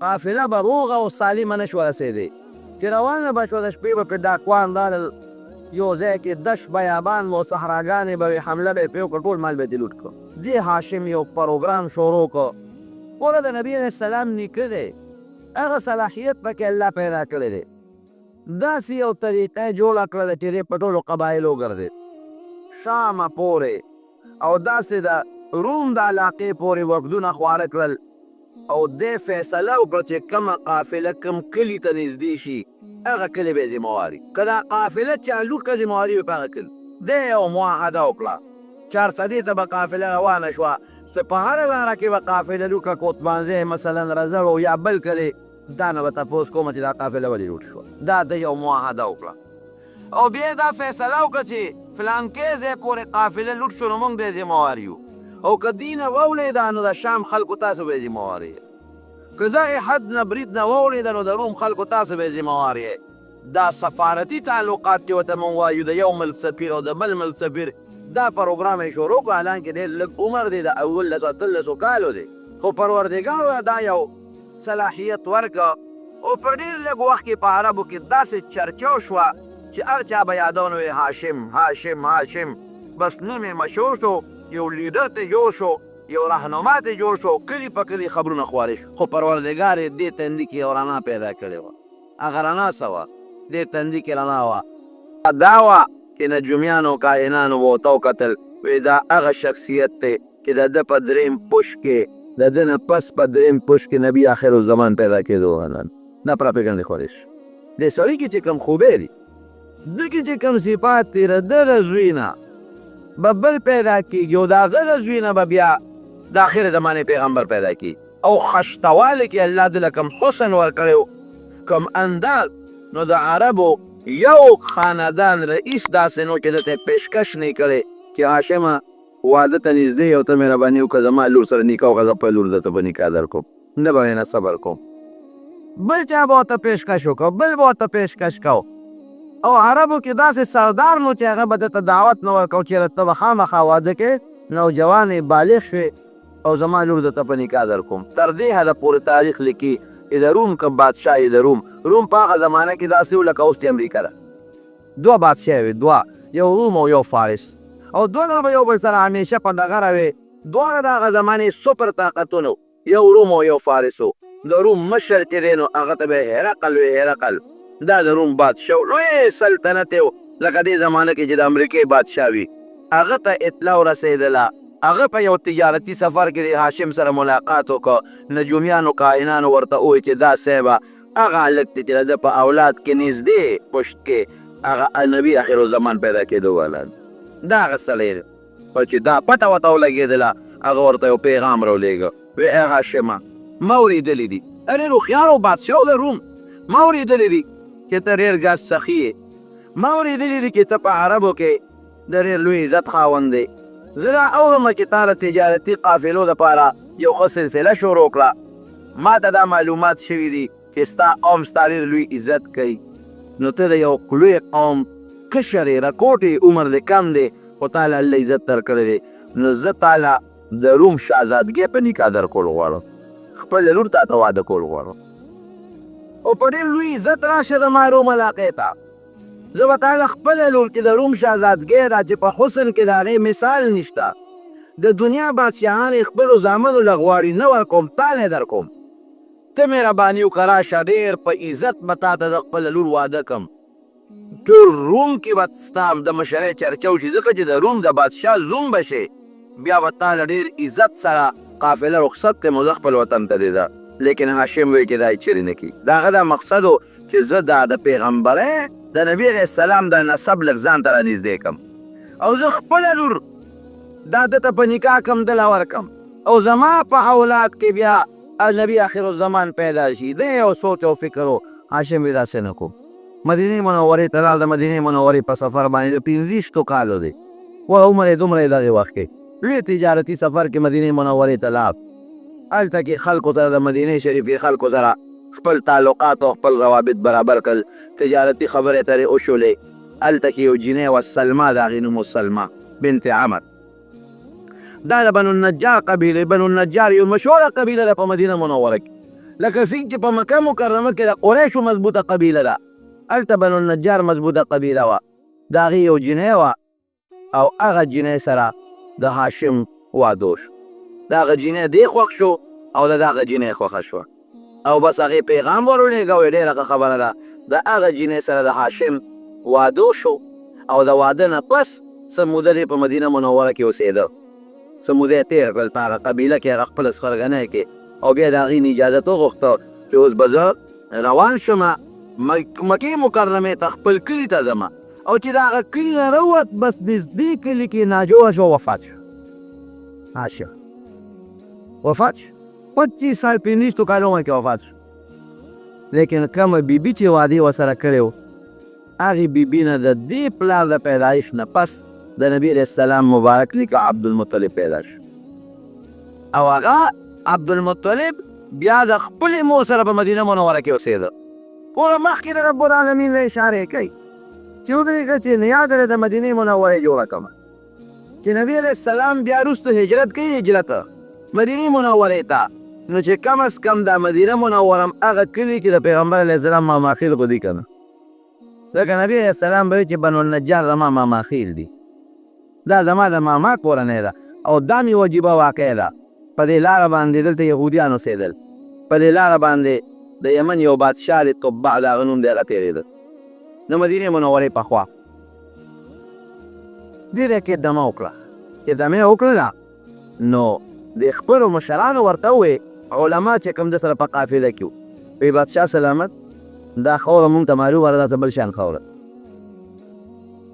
قافله به روغه او سالمه نه شوه رسېدی، چې روانه به شوه د شپې به پرې ډاکوان رالل، یو ځای کې دشت بیابان و، صحراګانې به وې، حمله به یې پرې وکړه، ټول مال به یې ترې لوټ کړ. دې هاشم یو پروګرام شروع کړ، ګوره د نبي علیه السلام نیکه دی، هغه صلاحیت پکې الله پیدا کړی دی، داسې یو طریقه یې جوړه کړله چې دی په ټولو قبایلو وګرځېد، شامه پورې او داسې د روم د علاقې پورې وفدونه خواره کړل او دی فیصله وکړه چې کومه قافله کوم کلي ته نږدې شي هغه کلی به یې ذمه واري، که دا قافله چا لوټ کړه ذمه واري به په هغه کلي. دی یوه معاهده وکړه، چارسدې ته به قافله روانه شوه چې په هره لاره کې به قافله لوټ کړه، کوتمانځی مثلا رزړو یا بل کلی، دا نه به تپوس کوم چې دا قافله ولې لوټ شوه. دا ده یو معاهده وکړه او بیا یې دا فیصله وکړه چې فلانکی ځای پورې قافله لوټ شو نو موږ به یې ذمه وار یو او که دې نه واوړېده نو د شام خلکو تاسو به یې ذمه وار یئ، که دغې حد نه برید نه واوړېده نو د روم خلکو تاسو به یې ذمه وار یئ. دا سفارتي تعلقات چې ورته موږ وایو د یو ملک سفیر او د بل ملک سفیر، دا پروګرام یې شروع کړ، حالانکه ډېر لږ عمر دی، د 17 18 کالو دی، خو پروردګار ورته دا یو صلاحیت ورکړ او په ډېر لږ وخت کې په عربو کې داسې چرچه وشوه چې هر چا به یادونه وي هاشم، هاشم، هاشم، بس نوم یې مشهور شو، یو لیډر ترې جوړ شو، یو رهنما ترې جوړ شو، کلي په کلي خبرونه خواره شول، خو پروردګار یې دې تندي کې یو رڼا پیدا کړې وه. هغه رڼا څه وه؟ دې تندي کې رڼا وه، دا وه چې نجومیانو کاهنانو به ورته وکتل، وې دا هغه شخصیت دی چې د ده په دریم پوش کې، د ده نه پس په دریم پوش کې نبی آخر الزمان پیدا کېدو. دا پراپیګنډې خورې شو. دې سړي کې چې کوم خوبې دي، ده کې چې کوم صفات دي، د ده له زوی نه به بل پیدا کېږي او د هغه له زوی نه به بیا د آخر زمانې پیغمبر پیدا کېږي. او خشتوالي کې الله ده له کوم حسن ورکړی و، کوم انداز، نو د عربو یو خاندان رئیس داسې نو چې ده ته پیشکش نه کړی چې هاشمه واده ته نږدې یو، ته مهرباني وکړه زما لور سره نکاح وکړه، زه خپله لور درته په نکاح در کوم. نه به نه صبر کوم. بل چا به ورته پیشکش وکړ، بل به ورته پیشکش کو. او عربو کې داسې سردار نو چې هغه به ده ته دعوت نه ورکاو چې ته به خامخا واده کې، نوجوان یې، بالغ شوې او زما لور درته په نکاح در کوم. تر دې حده پورې تاریخ لیکي چې د روم کوم بادشاه یې، د روم په هغه زمانه کې داسې و لکه اوس چې امریکا ده. دوه بادشاه وي، دوه، یو روم او یو فارس، او دواړه به یو بل سره همیشه په ډغره وي. دواړه د هغه زمانې سوپر طاقتونه، یو روم او یو فارس و. د روم مشر چې دی نو هغه ته به هرقل وي، هرقل دا د روم بادشاه، لوی سلطنت یې و، لکه دې زمانه کې چې د امریکې بادشاه وي. هغه ته اطلاع ورسېدله. هغه په یو تجارتي سفر کې د هاشم سره ملاقات وکړ. نجومیانو کاهنانو ورته وویل چې دا صاحبه هغه هلک دی چې د ده په اولاد کې نږدې پشت کې هغه نبي آخر الزمان پیدا کېدو والا دا هغه سړی دی. خو چې دا پته ورته ولګېدله، هغه ورته یو پیغام راولېږه، وی ای هاشمه، ما اورېدلي دي، ډېر هوښیار و بادشاه د روم، ما اورېدلي دي چې ته ډېر ګز سخي یې، ما اورېدلي دي چې ته په عربو کې د ډېر لوی عزت خاوند دی. زه دا اورم چې تا د تجارتي قافلو دپاره یو ښه سلسله شروع کړه. ما ته دا معلومات شوي دي چې ستا قوم ستا ډېر لوی عزت کوي. نو ته د یو لوی قوم کشر یې، رکوټ یې، عمر دې کم دی، خو تا له الله عزت درکړی دی. نو زه تا له د روم شهزادګۍ په نکاح درکول غواړم، خپله لور تا ته واده کول غواړم، او په ډېر لوی عزت راشه زما روم علاقې ته. زه به تا له خپله لور چې د روم شهزادګۍ ده، چې په حسن کې د هغې مثال نشته، د دنیا بادشاهان یې خپلو زامنو له غواړي، نه ورکوم، تا له یې درکوم. ته مهرباني وکړه راشه، ډېر په عزت به تا ته زه خپله لور واده کړم. ټول روم کې به ستا د مشرۍ چرچه وشي، ځکه چې د روم د بادشاه زوم به شې. بیا به تا له ډېر عزت سره قافله رخصت کړم او زه خپل وطن ته دې ځه. لیکن هاشم وایي چې دا یې چېرې نه کېږي. د هغه دا مقصد و چې زه دا د پیغمبرۍ د نبي علیه السلام د نسب لږ ځان ته رانږدې کړم، او زه خپله لور دا ده ته په نکاح کړم، ده له ورکړم، او زما په اولاد کې بیا نبی آخر الزمان پیدا شي. دی یو سوچ او فکر و. هاشم وایي داسې نه کوم. مدینې منورې ته لاړ. د مدینې منورې په سفر باندې د 25 کالو دی و، عمر یې دومره یې دغې وخت کې لوی تجارتي سفر کې مدینې منورې ته لاړ. هلته کې خلکو سره، د مدینې شریفې خلکو سره خپل تعلقات او خپل روابط برابر کړل، تجارتي خبرې اترې وشولې. هلته کې یو جینۍ وه، سلمه د هغې نوم و، سلمه بنت عمر، دا د بنو النجار قبیلې. بنو النجار یو مشهوره قبیله ده په مدینه منوره کې، لکه څنګه چې په مکه مکرمه کې د قریشو مضبوطه قبیله ده، هلته بنو النجار مضبوطه قبیله وه. د هغې یو جینۍ وه او هغه جینۍ سره د هاشم واده وشو. د هغه جینۍ دی خوښ شو او د دغه جینۍ خوښه شوه، او بس هغې پیغام ورولېږه، وایي ډېره ښه خبره ده. د هغه جینۍ سره د هاشم واده شو، او د واده نه پس څه موده دی په مدینه منوره کې اوسېده، څه موده یې تېره کړل په هغه قبیله کې، هغه خپله سخرګنۍ کې، او بیا د هغې نه اجازت وغوښته چې اوس به زه روان شم مکې مکرمې ته، خپل کلي ته ځم. او چې د هغه کلي نه راووت، بس نږدې کلي کې ناجوړه شو، وفات شو. هاشم وفات شو 25 سال، 25 کالو عمر کې وفات شو. لیکن کومه بیبي چې وعدې ورسره کړې و، هغې بیبي نه د دې پلار د پیدایش نه پس د نبي علیه السلام مبارک نیکه عبدالمطلب پیدا شو. او هغه عبدالمطلب بیا د خپلې مور سره په مدینه منوره کې اوسېده. ګوره مخکې د رب العالمین له اشارې کوي چې ودرېږه چې نیا د مدینې منورې جوړه کړم، چې نبي علیه السلام بیا وروسته هجرت کوي، هجرت مدینې منورې ته. نو چې کم از کم دا مدینه منوره هم هغه کلي کې د پیغمبر علیه السلام ماماخیل خو دي که نه، ځکه نبي علیه السلام به وایي چې بنو النجار زما ماماخیل دي، دا زما د ماما کورنۍ ده، او دا مې وجیبه واقع ده. په دې لاره باندې دلته یهودیان اوسېدل، په دې لاره باندې د یمن یو بادشاه دی تبع د هغه نوم دی، هغه تېرېده د مدینې منورې په خوا. دې ځای کې دمه وکړه، چې دمه یې وکړله نو د خپلو مشرانو ورته ووی، علما چې کوم د سره په قافله کې وو، وی بادشاه سلامت، دا خاوره مونږ ته معلومه ده، دا څه بل شان خاوره ده.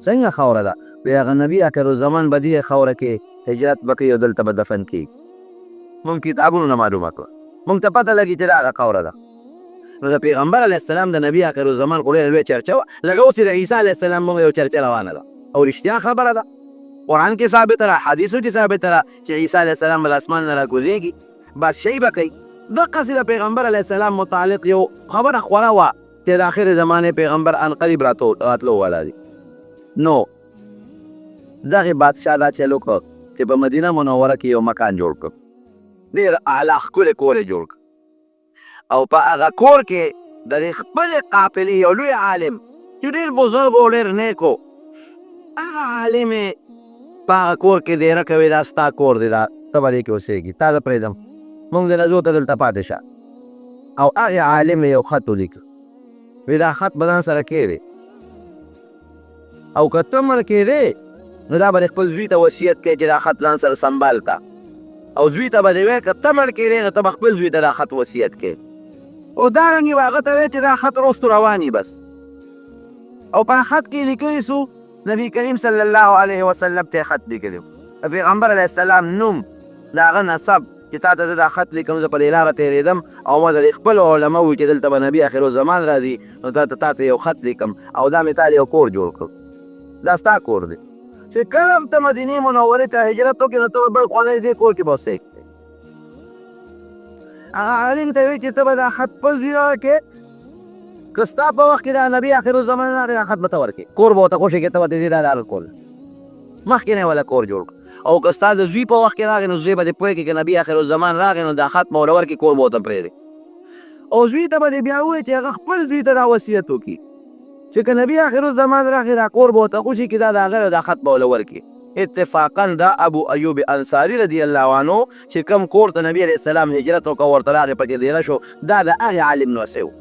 څنګه خاوره ده؟ وی هغه نبی اخر الزمان به دې خاوره کې هجرت به کوي او دلته به دفن کېږي. مونږ کتابونو نه معلومه کړه، مونږ ته پته لګي چې دا هغه خاوره ده. نو د پیغمبر علیه السلام د نبی اخر الزمان خو ډېره لویه چرچه وه، لکه اوس چې د عیسی علیه السلام مونږ یو چرچه روانه ده، او رښتیا خبره ده، قرآن کې ثابته ده، حدیثو کې ثابته ده چې عیسی علیه السلام به د اسمان نه راکوزېږي، بادشاهي به کوي. دقسې د پیغمبر علیه السلام متعلق یو خبره خوره وه چې د اخرې زمانې پیغمبر عنقریب راتلو والا دی. نو دغې بادشاه دا چل وکړ چې په مدینه منوره کې یو مکان جوړ کړ، ډېر اعلی ښکلی کور یې جوړ کړ، او په هغه کور کې د دې خپلې قافلې یو لوی عالم چې ډېر بزرګ و، ډېر نیک و، هغه عالم یې په هغه کور کې دېره کوي. دا ستا کور دی، دا ته به دې کې اوسېږي، تا زه پرېږدم، مونږ دې نه ځو، ته دلته پاتې شه. او هغې عالم یې یو خط ولیکه، وی دا خط به ځان سره کېږدې، او که ته مړ کېدې نو دا به دې خپل زوی ته وصیت کوې چې دا خط ځان سره سنبال کا، او زوی ته به دې وایې که ته مړ کېدې نو ته به خپل زوی ته دا خط وصیت کوې، او دارنګې به هغه ته وایې چې دا خط وروستو روان یي بس. او په خط کې لیکلي څو نبی کریم صلی الله علیه وسلم ته خط لیکلی، د پیغمبر علیه السلام نوم، د هغه نسب، چې تا ته زه دا خط لیکم، زه په دې لاره تېرېدم او ما د دې خپلو علماوو چې دلته به نبی اخرالزمان راځي، نو تا ته یو خط لیکم، او دا مې تا له یو کور جوړ کړ، دا ستا کور دی، چې کله هم ته مدینې منورې ته هجرت وکړې نو ته به بل خوا نه دې کور کې به اوسېږې. هغه عالم ته وایي چې ته به دا خط خپل زوی ورکړې، که ستا په وخت کې دا نبی اخرالزمان راغی دا خط به ته ورکړې، کور به ورته خوشې کړې، ته به دې دا لاره کول مخکې نه ولا کور جوړ کړ. او که ستا د زوی په وخت کې راغی نو زوی به دې پوه کړي، که نبی اخرالزمان راغی نو دا خط به ورته ورکړي، کور به ورته پرېږدي. او زوی ته به دې بیا ووایي چې هغه خپل زوی ته دا وصیت وکړي چې که نبی اخرالزمان راغی دا کور به ورته خوشې کړي، دا د هغه دا خط به ورله ورکړي. اتفاقا دا ابو ایوب انصاري رضی الله عنه چې کوم کور ته نبی علیه السلام هجرت وکړ ورته راغی پکې دېره شو، دا د هغې عالم نوسی و،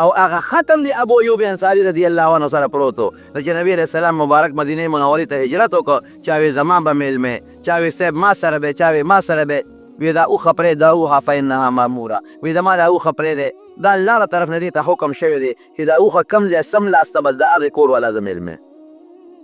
او هغه ختم دی ابو ایوب انصاري رضی الله عنه سره پروت و. نو چې نبی علیه السلام مبارک مدینې منورې ته هجرت وکړ، چا وی زما به مېلمه، چا وی صاحب ما سره به، چا وی ما سره به، وی دا اوښه پرېږده، اوښه فانها ماموره، وی زما دا اوښه پرېږدی، دا الله له طرف نه دې ته حکم شوی دی چې دا اوښه کوم ځای سملاسته بس د هغې کور والا زه مېلمه.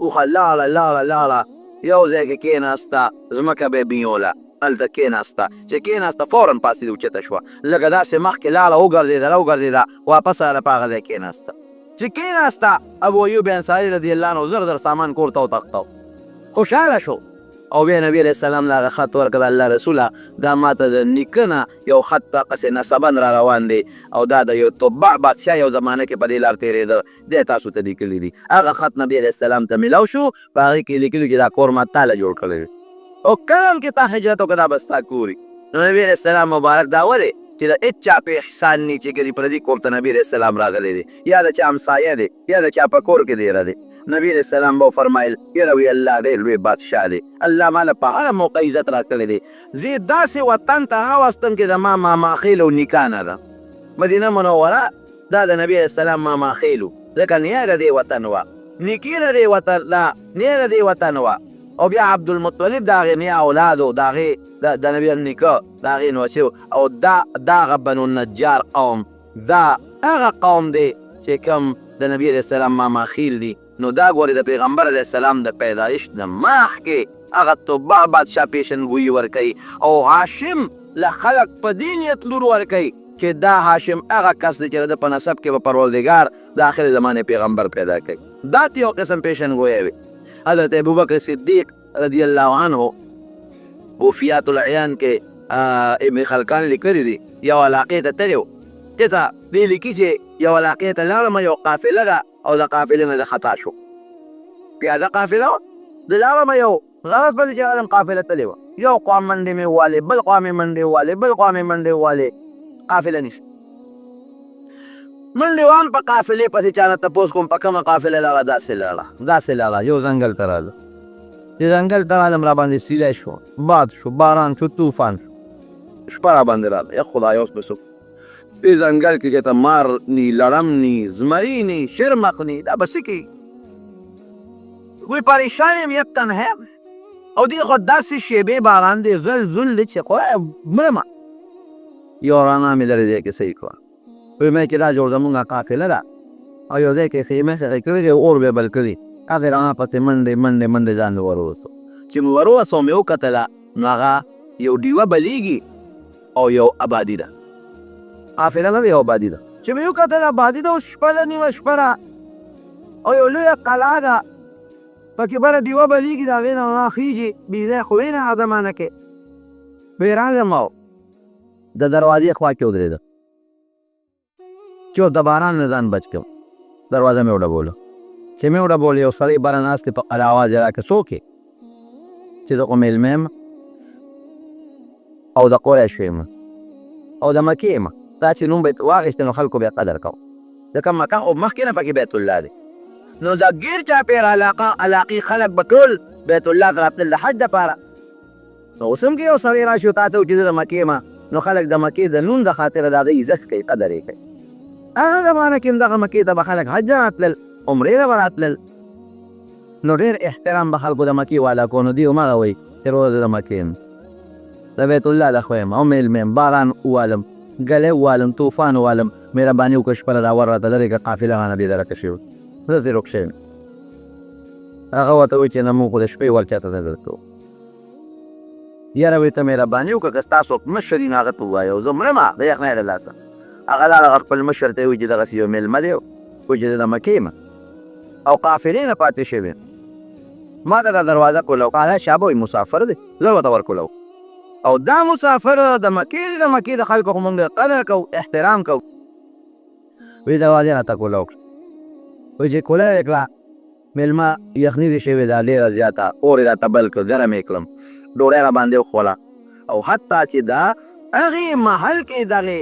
اوښه لاړه لاړه لاړه، یو ځای کې کېناسته، ځمکه به یې بیوله، هلته کېناسته، چې کېناسته فوراً پاڅېده اوچته شوه، لږه داسې مخکې لاړه وګرځېده راوګرځېده، واپس راغله په هغه ځای کېناسته. چې کېناسته ابو ایوب انصاري رضی الله عنه زر زر سامان کور ته وتښتاو، خوشحاله شو. او بیا نبی علیه السلام له هغه خط ورکړ، الله رسوله دا ما ته د نیکه نه یو خط دقسې نسباً را روان دی، او دا د یو تبع بادشاه یو زمانه کې په دې لار تېرېده، دی تاسو ته لیکلي دي. هغه خط نبی علیه السلام ته ملاو شو، په هغې کې لیکلي چې دا کور ما تاله جوړ کړی دی، او کله هم چې تا هجرت وکړ دا به ستا کور وي. نو نبی علیه السلام مبارک دا ولې چې د هېچا په احسان نی چې ګنې پردي کور ته نبی علیه السلام راغلی دی، یا د چا همسایه دی، یا د چا په کور کې دېره دی. نبی علیه السلام به فرمایل یره وی الله ډېر لوی بادشاه دی، الله ماله په هره موقع عزت راکړی دی، زه یې داسې وطن ته راوستم چې زما ماماخېل او نیکا نه ده. مدینه منوره دا د نبی علیه السلام ماماخېل و، ځکه نیا د دې وطن وه، نیکي د دې وطن ده، نیا د دې وطن وه. او بیا عبدالمطلب د هغې نیا اولاد و، د هغې د نبی نیکه د هغې نوسی و. او دا دغه بنو النجار قوم دا هغه قوم دی چې کوم د نبی علیه السلام ماماخیل دي. نو دا ګورې د پیغمبر علیه السلام د پیدایش نه مخکې هغه تبع بادشاه پیشنګویي ورکوي، او هاشم له خلک په دې نیت لور ورکوي چې دا هاشم هغه کس دی چې د ده په نسب کې به پروردګار د آخر زمانې پیغمبر پیدا کوي. دا ته یو قسم پیشنګویی وي. حضرت ابوبکر صدیق رضی الله عنه وفیات العیان کې ابن خلکان لیکلي دي، یو علاقې ته تللی و، چېرته دی لیکي چې یو علاقې ته لاړم، یو قافله ده او د قافلې نه زه خطا شوم، پیاده قافله وه، زه لاړم یو غرض پسې چې راغلم قافله تللې وه، یو خوا منډې مې ووالې، بل خوا مې منډې ووالې، بل خوا مې منډې ووالې، قافله نشته. منډې وهم په قافلې پسې، چا نه تپوس کوم په کومه قافله لاړه، داسې لاړه داسې لاړه، یو ځنګل ته راغله، چې ځنګل ته راغلم راباندې سیلی شو، باد شو، باران شو، طوفان شو، شپه راباندې راغله، یا خدای اوس به څه وکړو؟ دې ځنګل کې چې ته مار نی، لړم نی، زمری نی، شرمخ نی، دا به څه کېږي؟ وی پریشان یم، یک تنها یم. او دې خو داسې شېبې باران دی، زل زل دی چې خدای مرمه. یو رڼا مې لرې ځای کې صحیح کړه، وی مې چې دا جوړ زمونږ قافله ده او یو ځای کې خیمه ښخې کړې دي، اور به یې بل کړي. هغې رڼا پسې منډې منډې منډې ځان له ور ورسو. چې مې ور ورسو مې وکتله نو هغه یو ډیوه بلیږي او یو ابادي ده، قافله نه ده، یو ابادي ده. چې مې وکتل ابادي ده او شپه ده، نیمه شپه ده او یو لویه قلعه ده، پکې بره ډیوه بلیږي، د هغې نه رڼا خیژي، بې خو وې نه هغه زمانه کې. وی راغلم او د دروازې خوا کې ودرېدم چې اوس د باران نه ځان بچ کړم. دروازه مې وډبوله، چې مې وډبوله یو سړی بره ناست دی، په قلعه اواز یې راکړ، څوک یې؟ چې زه خو مېلمه یم او د قریشو یم او د مکې یم. دا چې نوم به یې واخیستی نو خلکو به یې قدر کاوه، ځکه مکه خو مخکې نه پکې بیت الله دی، نو د ګیر چاپېره علاقې خلک به ټول بیت الله ته راتلل د حج دپاره. نو اوس هم که یو سړی راشي او تا ته وایي چې زه د مکې یم، نو خلک د مکې د نوم د خاطره د هغه عزت کوي، قدر یې کوي. هغه زمانه کې هم دغه مکې ته به خلک حج ته راتلل، عمرې ته به راتلل، نو ډېر احترام به خلکو د مکې والا کو. نو دی هماغه وایي چې وروره زه د مکې یم، د بیت الله له خوا یم او مېلمه یم، باران ووالم، ږلی ووالم، طوفان ووالم، مهرباني وکړه شپه له دا ور راته لرې کړه، قافله رانه بې درکه شوې، زه ترې ورک شوی یم. هغه ورته وایي چې نه، موږ خو د شپې ور چاته نه درکوو. یاره وایي ته مهرباني وکړه، که ستا څوک مشر وي نو هغه ته ووایه او زه مرمه د یخنۍ له لاسه. هغه لاړ، هغه خپل مشر ته یې وویل چې دغسې یو مېلمه دی، وایي چې زه د مکې یم او قافلې نه پاتې شوی، ما ته دا دروازه کولاو کړه. شابه وایي مسافر دی، زه ورته ورکولاو او دا مسافر د مکې دی، د مکې د خلکو خو مونږ قدر کوو، احترام کوو. وایي دروازه راته کولاو کړه. وایي چې کولاو یې کړه، مېلمه یخني دې شوې ده ډېره زیاته، اور یې راته بل کړ، ګرم یې کړم، ډوډۍ راباندې وخوړه. او حتی چې دا هغې محل کې دغې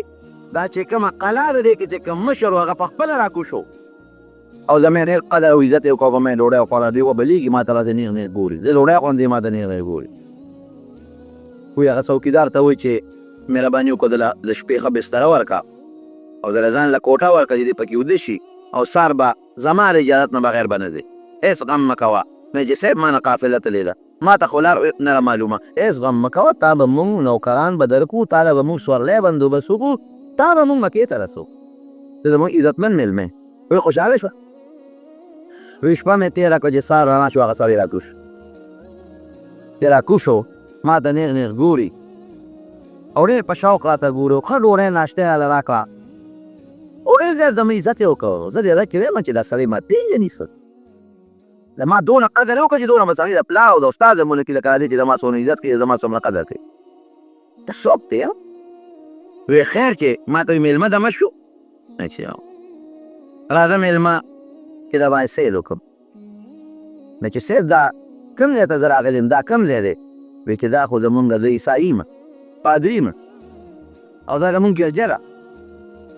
دا چې کومه قلا ده، دې کې چې کوم مشر و هغه په خپله راکوز شو او زما ډېر قدر او عزت یې وکړ. په ما یې ډوډۍ وخوړه. دی وبلېږي ما ته راته نیغ نیغ ګوري، زه ډوډۍ خورم، دی ما ته نیغ نیغ ګوري. وایي هغه څوکیدار ته وایي چې مهرباني وکړه، دله د شپې ښه بستره ورکړه او دله ځان له کوټه ورکړه چې دی پکې ویده شي او سهار به زما د اجازت نه بغیر به نه ځې، هېڅ غم مه کوه. مې چې صاحب ما نه قافله تللې ده، ما ته خو لار نه ده معلومه. هېڅ غم مه کوه، تا به مونږ نوکران به درکو، تا له به مونږ سورلی بندوبست وکړو، تا به مونږ مکې ته رسو، ته زمونږ عزتمن مېلمه یې. وایي خوشحاله شوه. وایي شپه مې تېره کړه، چې سهار رڼا شو هغه سړی راکوز شو. چې راکوز شو ما ته نیغ نیغ ګوري او ډېر په شوق راته ګوري او ښه ډوډۍ ناشته یې راله راکړه او ډېر زیات زما عزت یې وکړ. زه دې زړه کې وایم چې دا سړی ما پېژني څه، زما دونه قدر یې وکړ چې دونه به سړی د پلار او د استاد زمونه کې لکه راځي چې زما څونه عزت کوي، زما څومره قدر کوي، ته څوک دی؟ وی خیر چې ما ته مېلمه دمه شو چې راځه مېلمه چې دا باندې سیل وکړم. نو چې صاحب دا کوم ځای ته زه راغلی یم، دا کوم ځای دی؟ وی چې دا خو زمونږ د عیسایي یم، پادري یم او دا زمونږ ګرجه ده،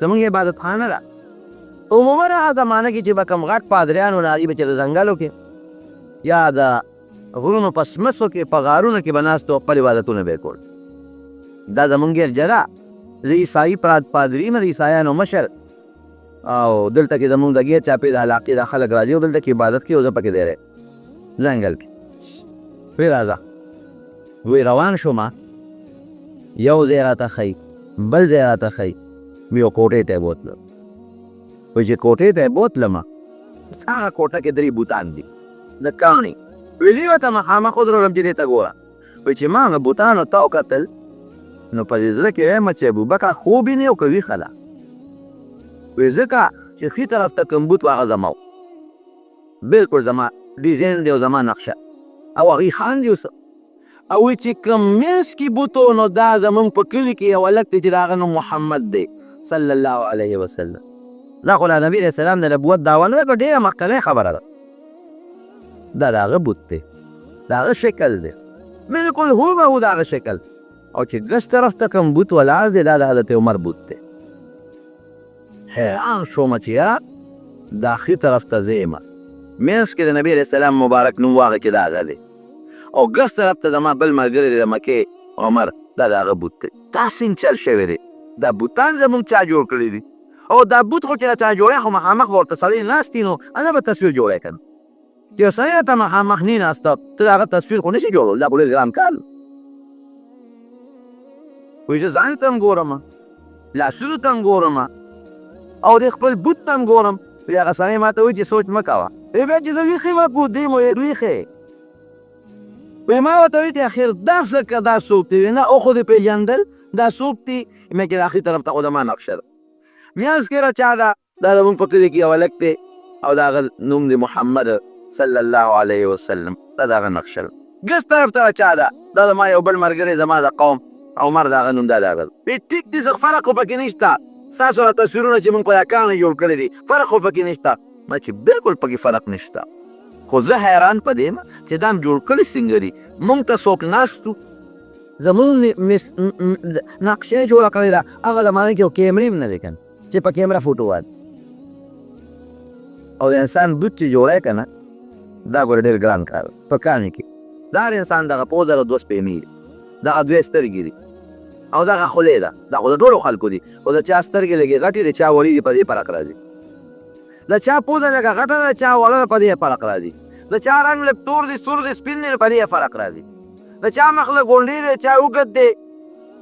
زمونږ عبادتخانه ده. عموما هغه زمانه کې چې به کوم غټ پادریان وو، هغوی به چې د ځنګلو کې یا د غرونو په سمڅو کې په غارونو کې به ناست او خپل عبادتونه به یې کول. دا زمونږ ګرجه ده، زه عیسایي پادري یم، د عیسایانو مشر، او دلته کې زمونږ د ګیر چاپې د علاقې دا خلک راځي او دلته کې عبادت کوي او زه پکې دی ځنګل کې. وی راځه. وی روان شوم، یو ځای راته ښیي، بل ځای راته ښیي، وی یو کوټې ته یې بوتلم. وی چې کوټې ته یې بوتلم، هغه کوټه کې درې بوتان دي د کاڼي. وی زه یې ورته مخامخ ودرولم چې دې ته ګوره. وی چې ما هغه بوتانو ته وکتل نو په دې زړه کې وایم چې ابوبکر خوب یې نه او که ویښه ده. وی ځکه چې ښي طرف ته کوم بوت و هغه زما و، بالکل زما ډیزاین دی او زما نقشه، او هغوی خاندي اوس. او وی چې کوم منځ کې بوت و نو دا زمونږ په کلي کې یو هلک دی چې د هغه نوم محمد دی صلی الله علیه وسلم. دا خو لا نبي علیه السلام د نبوت دعوه نه ده، ډېره مخکنۍ خبره ده. دا د هغه بوت دی، د هغه شکل دی، بالکل هو به هو د هغه شکل. او چې ګس طرف ته کوم بوت ولاړ دی دا د حضرت عمر بوت دی. حیران شوم چې یاره دا ښي طرف ته زه یم، منځ کې د نبي علیه السلام مبارک نوم واغه چې دا هغه دی، او ګس طرف ته زما بل ملګری دی د مکې عمر، دا د هغه بوت دی. دا څنګه چل شوی دی؟ دا بوتان زمونږ چا جوړ کړي دي؟ او دا بوت خو چې چا جوړی خو مخامخ به ورته سړی ناست وي، نو هغه به تصویر جوړی که نه. چې یو سړی راته مخامخ نیناسته، ته د هغه تصویر خو نشي جوړول، دا خو ډېر ګران کار. وایي زه ځان ته هم ګورم، لاسونو ته هم ګورم او د خپل بوت ته هم ګورم. وایي هغه سړی ما ته وایي چې سوچ مه کوه. وایي بیا چې زه ویښ یم دې مو ویښ یې. وایي ما ورته وایي چې اخر دا څه که دا څوک دی؟ وایي نه، او خو دې پېژندل دا څوک دی؟ مې چې د اخري طرف ته خو زما نقشه ده. میانځ کې را چا ده؟ دا زموږ په کلي کې یو هلک دی او د هغه نوم دی محمد صلی الله علیه وسلم، دا د هغه نقشه ده. ګس طرف ته چا ده؟ دا زما یو بل ملګری زما د قوم عمر، د هغه نوم دا د هغه. وایي ټیک دي، څه فرق خو پکې نشته، ستاسو هغه تصویرونه چې موږ په دا کاڼه جوړ کړي دي فرق خو پکې نشته. ما چې بلکل پکې فرق نشته، خو زه حیران په دې یم چې دا هم جوړ کړي څنګه دي، موږ ته څوک ناست وو، زموږ نقشه یې جوړه کړې ده. هغه زمانه کې یو کیمرې هم نه وې که نه چې په کیمره فوټو واخلي. او د انسان بوت چې جوړی که نه، دا ګوره ډېر ګران کار دی. په کاڼي کې د هر انسان دغه پوزه، دغه دوه سپېمې دي، دغه دوې سترګې دي او دغه خولې ده، دا خو د ټولو خلکو دي، خو د چا سترګې لږې غټې دي، چا وړې دي، په دې فرق راځي. د چا پوزه لږه غټه ده، چا وړه ده، په دې فرق راځي. د چا رنګ لږ تور دی، سور دی، سپین دی، په دې فرق راځي. د چا مخ لږ غونډې دی، چا اوږد دی،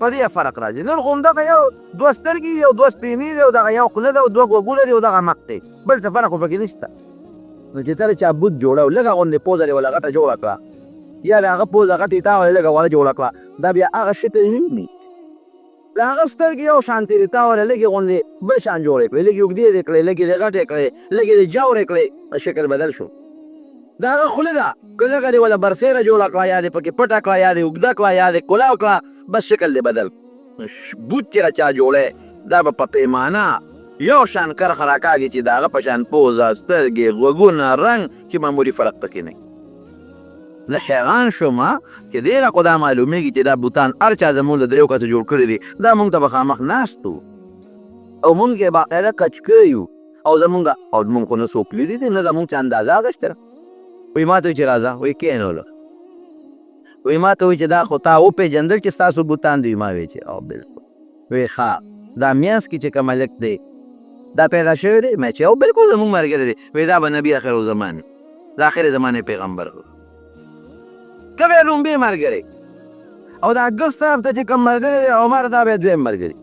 په دې فرق راځي. نن خو همدغه یو دوه سترګې دي او دوه سپېمې دي او دغه یو خوله ده او دوه غوږونه دي او دغه مخ دی، بل څه فرق خو پکې نشته. نو چې ته د چا بوت جوړو، لږه غوندې پوزه دې وله غټه جوړه کړه، یا د هغه پوزه غټې تا وله لږه وړه جوړه کړه، دا بیا هغه شکل نه وي. د هغه سترګې یو شانتې دي، تا وله لږې غوندې بل شان جوړې کړې، لږې اوږدې دې کړې، لږې دې غټې کړې، لږې دې جوړې کړې، شکل بدل شو. د هغه خوله ده، که لږه دې وله برسېره جوړه کړه، یا دې پکې پټه کړه، یا دې اوږده کړه، یا دې کولاو کړه، بس شکل دې بدل. بوت چې چا جوړی، دا به په پیمانه یو شان کرښه راکاږي چې د هغه په شان پوزه، سترګې، غوږونه، رنګ، چې معمولي فرق پکې نه وي. زه حیران شوم چې دې نه خو دا معلومیږي چې دا بوتان هر چا زموږ د دریو کسو جوړ کړي دي، دا موږ ته به خامخ ناست وو او موږ یې باقاعده کچ کړي یو او زموږ او موږ خو نه څوک لیدي دي، نه زموږ چا اندازه اخیستې ده. وایي ما ته وایي چې راځه، وایي کښېنولو. وایي ما ته وایي چې دا خو تا وپېژندل چې ستاسو بوتان دي؟ ما وایي چې او بلکل. وایي ښه، دا میانځ کې چې کوم هلک دی دا پیدا شوی دی؟ ما چې او بلکل زموږ ملګری دی. وایي دا به نبي اخر الزمان، د اخرې زمانې پیغمبر ته به لومبی ملګری، او دا ګس طرف ته چې کوم ملګری دی عمر، دا به دویم ملګری.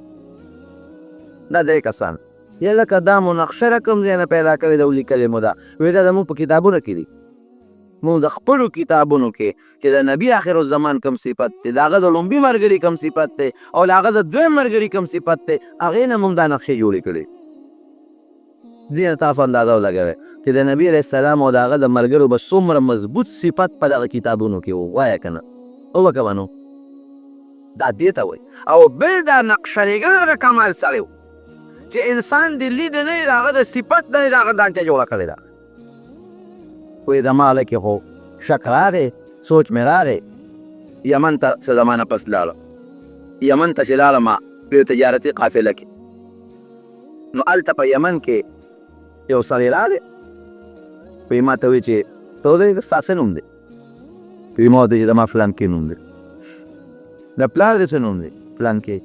دا درې کسان یې لکه دا مو نقشه له کوم ځای نه پیدا کړې ده ولیکلې مو ده؟ وایي دا زموږ په کتابونو کې دي، موږ د خپلو کتابونو کې چې د نبي اخر الزمان کوم صفت دی، د هغه د لومبي ملګري کوم صفت دی او د هغه د دویم ملګري کوم صفت دی، هغې نه موږ دا نقشې جوړې کړې. دې نه تاسو اندازه ولګوئ چې د نبي علیه السلام او د هغه د ملګرو به څومره مضبوط صفت په دغه کتابونو کې وو. وایه که نه وکه به نو دا دې ته وایي. او بل دا نقشه لېږل د کمال سړی و چې انسان دې لید نه د هغه د صفت نه د هغه ډانچه جوړه کړې ده. وایي زما هلک خو شک راغی، سوچ مې راغی، یمن ته څه زمانه پس لاړم. یمن ته چې لاړم په یو تجارتي قافله کې، نو هلته په یمن کې یو سړی راغی، وایي ما ته وایي چې ته دی ستا څه نوم دی؟ وایي ما ورته چې زما فلانکې نوم دی. د پلار دې څه نوم دی؟ فلانکې.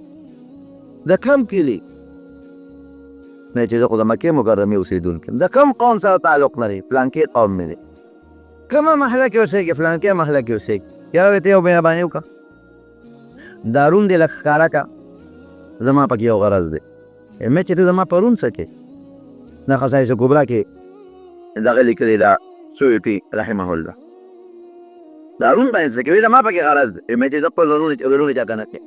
د کوم کلي؟ نه چې زه خو د مکې مکرمې اوسېدونکی یم. د کوم قوم سره تعلق لري؟ فلانکې قوم مې دی. کومه محله کې اوسېږي؟ فلانکې محله کې اوسېږي. یاره وایي ته یو مهرباني وکړه، دا رون دې لږ ښکاره کړه، زما پکې یو غرض دی. مې چې ته زما په رون څه کې؟ د خصایص کبرا کې دغه لیکلې ده سیوطي رحمه الله، دا رون باندې څه کوي؟ زما پکې غرض دی. مې چې زه خپل رونو چاته نه کوي.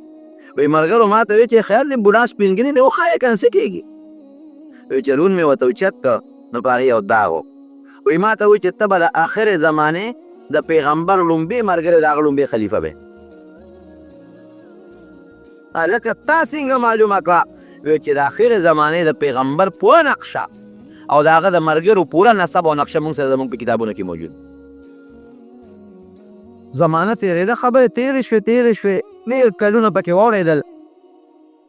وایي ملګرو ما ته وایي چې خیر دی، بوډا سپین ږیری دی، وښایه که نه څه کېږي. وایي چې رون مې ورته اوچت کړ، نو په هغې یو داغ و. وایي ما ته وایي چې ته به د آخرې زمانې د پیغمبر لومبی ملګری، د هغه لومبی خلیفه به. هلکه تا څنګه معلومه کړه؟ وایي چې د آخرې زمانې د پیغمبر پوره نقشه او د هغه د ملګرو پوره نسب او نقشه موږ سره زموږ په کتابونو کې موجود. زمانه تېرېده، خبرې تېرې شوې تېرې شوې، ډېر کلونه پکې واورېدل.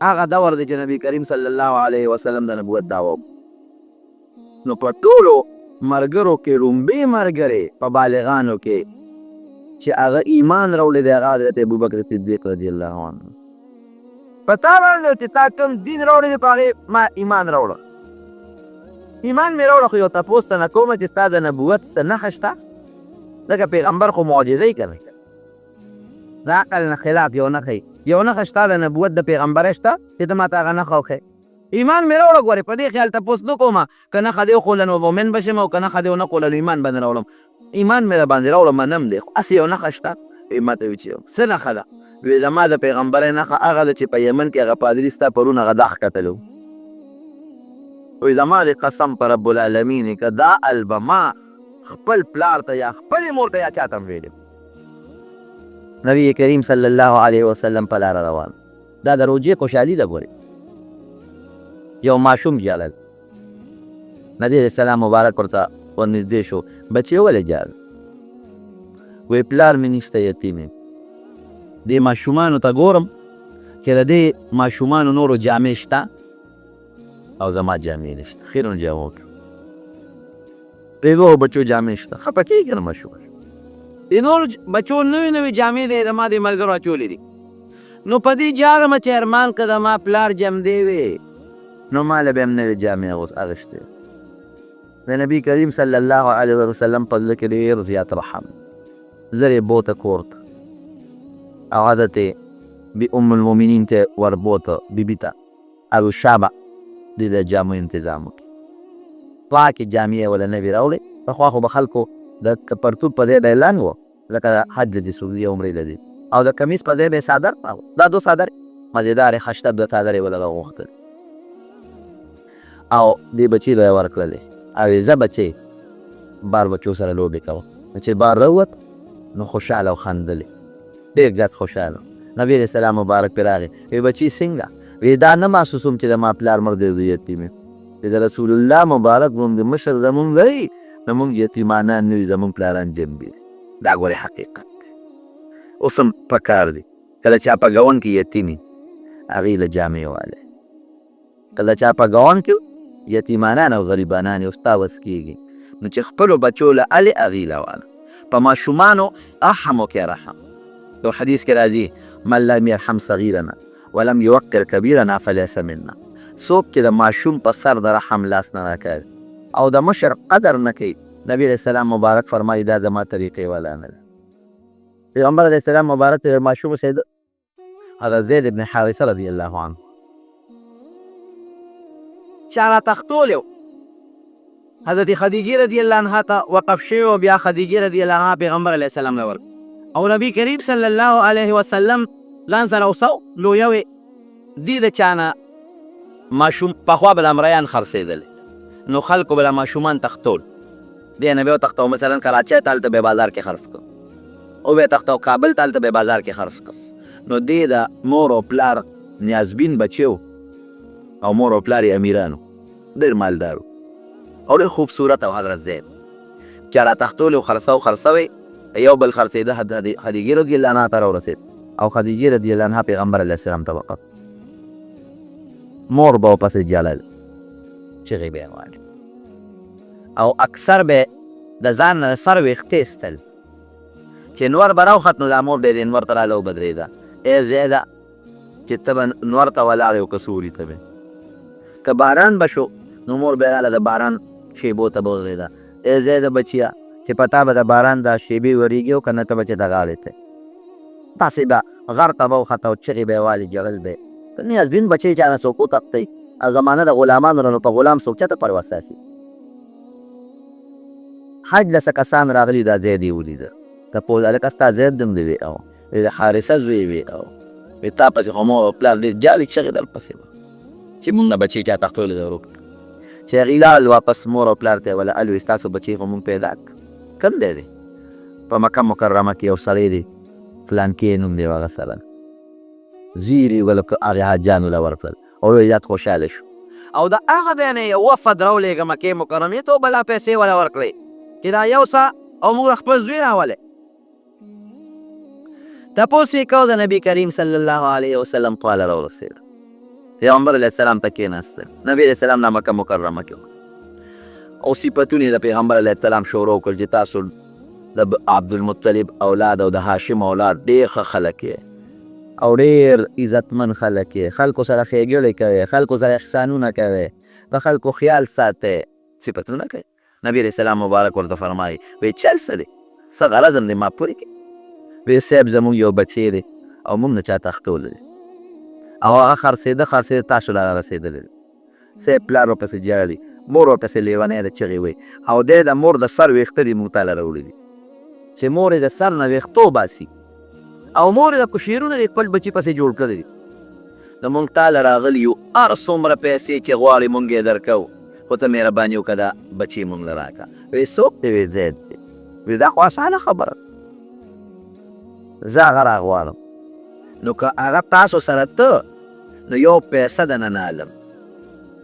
هغه دور دی چې نبی کریم صلی الله علیه وسلم د نبوت دعوه وکړه. نو په ټولو ملګرو کې لومبی ملګری په بالغانو کې چې هغه ایمان راوړی دی، هغه حضرت ابوبکر صدیق رضی الله عنه. په تا باندې چې تا کوم دین راوړی دی په هغې ما ایمان راوړه، ایمان مې راوړه، خو یو تپوس ته نه کومه چې ستا د نبوت څه نښه شته؟ ځکه پیغمبر خو معجزه یې کنه، د عقل نه خلاف یو نښه یې، یو نښه شته د نبوت د پیغمبرۍ شته چې ته ماته هغه نښه وښیې. ایمان مې راوړه، ګورې په دې خیال تپوس نه کوم که نښه دې وښوله نو مؤمن به شم او که نښه دې ونه ښوله نو ایمان به نه راوړم. ایمان مې راباندې راوړه، منم دې، خو هسې یو نښه شته. وایي ماته وایي چې څه نښه ده؟ وایي زما د پیغمبرۍ نښه هغه ده چې په یمن کې هغه پادري ستا پرون هغه داغ کتلی و. وایي زما دې قسم په رب العالمین که دا ال به ما خپل پلار ته یا خپلې مور ته یا چاته هم ویلی. نبی کریم صلی الله علیه وسلم په لاره روان، دا د روژې خوشحالي ده. ګورې یو ماشوم ژړل، نبی علیه السلام مبارک ورته ورنږدې شو، بچې ولې ژاړې؟ وایي پلار مې نشته، یتیم یم. دې ماشومانو ته ګورم چې د دې ماشومانو نورو جامې شته او زما جامې نشته، خیرنو جامو کې دې دوو بچو جامې شته، خفه کېږي نه ماشوم. د نورو بچو نوې نوې جامې دی زما دې ملګرو اچولې دي، نو په دې ژاړم چې ارمان که زما پلار ژوندی وي نو ما له به هم نوې جامې اغوستې. د نبی کریم صلی الله علیه وسلم په زړه کې ډېر زیات رحم، زر یې بوته کور ته او حضرت بی ام المؤمنین ته وربوته، بیبي ته، او شابه دې د جامو انتظام وکړي. پاکې جامې یې وله نوې راوړې. پخوا خو به خلکو د پرتوګ په ځای به یې لنګ و، لکه حج له چې څوک ځي عمرې له ځي، او د کمیس په ځای به یې څادر راوړ. دا دوه څادرې مزېدارې خشته دوه څادرې وله راوغوښتلې او دې بچي له یې ورکړلې او یې ځه بچې بار بچو سره لوبې کوه. نو چې بار راووت نو خوشحاله او خندلې، ډېر زیات خوشحاله. نبی علیه السلام مبارک پرې راغی، وی بچی څنګه؟ وی دا نه محسوسوم چې زما پلار مړ دی، زه یتیم یم. چې د رسول الله مبارک غوندې مشر زمونږ دی نو مونږ یتیمانان نه یو، زمونږ پلاران جنبي. دا ګورې حقیقت دی، اوس هم پکار دی که د چا په ګاونډ کې یتیم وي هغې له جامې والی، که د چا په ګاونډ کې یتیمانان او غریبانان یې، ستا وس کېږي نو چې خپلو بچو له الې هغې له واله. په ماشومانو رحم وکړئ، رحم. یو حدیث کې راځي من لم یرحم صغیرنا ولم یوقر کبیرنا فلیس منا، څوک چې د ماشوم په سر د رحم لاس نه راکاږي او د مشر قدر نه کوي، نبی علیه السلام مبارک فرمایي دا زما طریقې والا نه ده. پیغمبر علیه السلام مبارک ته یو ماشوم اوسېده، حضرت زید ابن حارثه رضی الله عنه، چا را تښتولی و، حضرت خدیجې رضی الله عنها ته وقف شوی او بیا خدیجې رضی الله عنها پیغمبر علیه السلام له ورکړ او نبی کریم صلی الله علیه وسلم ځان سره اوسه لویه وې. دې د چا نه ماشوم پخوا به دا مریان خرڅېدل نو خلکو به دا ماشومان تښتول، دې نه به یې وتښتوه، مثلا کراچۍ ته هلته به یې بازار کې خرڅ کړ، وبه یې تښتوه کابل ته هلته به یې بازار کې خرڅ کړ. نو دې د مور او پلار نیازبین بچی و او مور او پلار یې امیران وو، ډېر مالدار وو او ډېر خوبصورت. او حضرت زید چا را تښتولی و، خرڅاو خرڅاو یې، یو بل خرڅېده، خدیجې رضی الله عنها ته راورسېد او خدیجې رضی الله عنها پیغمبر علیه السلام ته وکړ. مور به ورپسې ژړل، چغې به یې وهلې او اکثر به د ځان نه د سر ویښته ایستل. چې نور به راوخت نو دا مور به یې دې نور ته راله وبدرېده، ای زیده چې ته به نور ته ولاړ یې او که سوري ته به، که باران به شو نو مور به راله د باران شیبو ته به ودرېده، ای زیده بچیه چې په تا به د باران دا شیبې وریږي او که نه ته به چې د غاړې ته داسې به غر ته به وخته او چغې به یې والې، ژړل به یې. ته نیازبین بچی چا نه څوک وتښتوي، زمانه د غلامانو ده نو په غلام څوک چاته پروا ساتي؟ حج له څه کسان راغلي، دا زید یې ولیده، تپوس هلکه ستا زید نوم دی؟ وی او. وی د حارثه زوی؟ وی او. وی تا پسې خو مور او پلار ډېر جالي چغې در پسې وه چې مونږ نه بچی چا تښتولی دی ورک. چې هغوی لاړل واپس مور او پلار ته یې وله الوی ستاسو بچی خو مونږ پیدا کړ، کوم ځای دی؟ په مکه مکرمه کې یو سړی دی فلانکی نوم دی، هغه سره زیری ول هغې حاجیانو له ورکړل او ډېر زیات خوشحاله شو. او د هغه ځای نه یې وفد راولېږه مکې مکرمې ته او بلا پیسې وله ورکړې چې دا یوسه او موږ خپل زوی راولئ. تپوس یې کاوه، د نبي کریم صلی الله علیه وسلم خواله راورسېده، پیغمبر علیه السلام ته کېناستل. نبي علیه السلام د مکه مکرمه کې او صفتونه یې د پیغمبر علیه السلام شروع کړل چې تاسو د عبدالمطلب اولاد او د هاشم اولاد ډېر ښه خلک یې او ډېر عزتمن خلک یې، خلکو سره ښېګړې کوي، خلکو سره احسانونه کوي، د خلکو خیال ساتي، صفتونه کوي. نبی علیه السلام مبارک ورته فرمایي، وی چل څه دی؟ څه غرض هم دی ما پورې کې. وی صاحب زموږ یو بچی دی او موږ نه چا تښتولی دی او هغه خرڅېده خرڅېده تاسو له رارسېدلی دی. صاحب پلار ورپسې ژاړي، مور ورپسې لېونۍ ده چغې وهي او دی د مور د سر وېښته دي موږ تاله راوړي دي چې مور یې د سر نه وېښته وباسي او مور یې د شعرونه د خپل بچي پسې جوړ کړي دي. نو موږ تاله راغلي یو، هر څومره پیسې چې غواړې موږ یې درکوو، خو ته مهرباني وکړه دا بچی موږ له راکړه. وی څوک دی؟ وی زید دی. وی دا خو اسانه خبره ده، زه هغه راغواړم، نو که هغه تاسو سره ته نو یو پیسه درنه نه الم،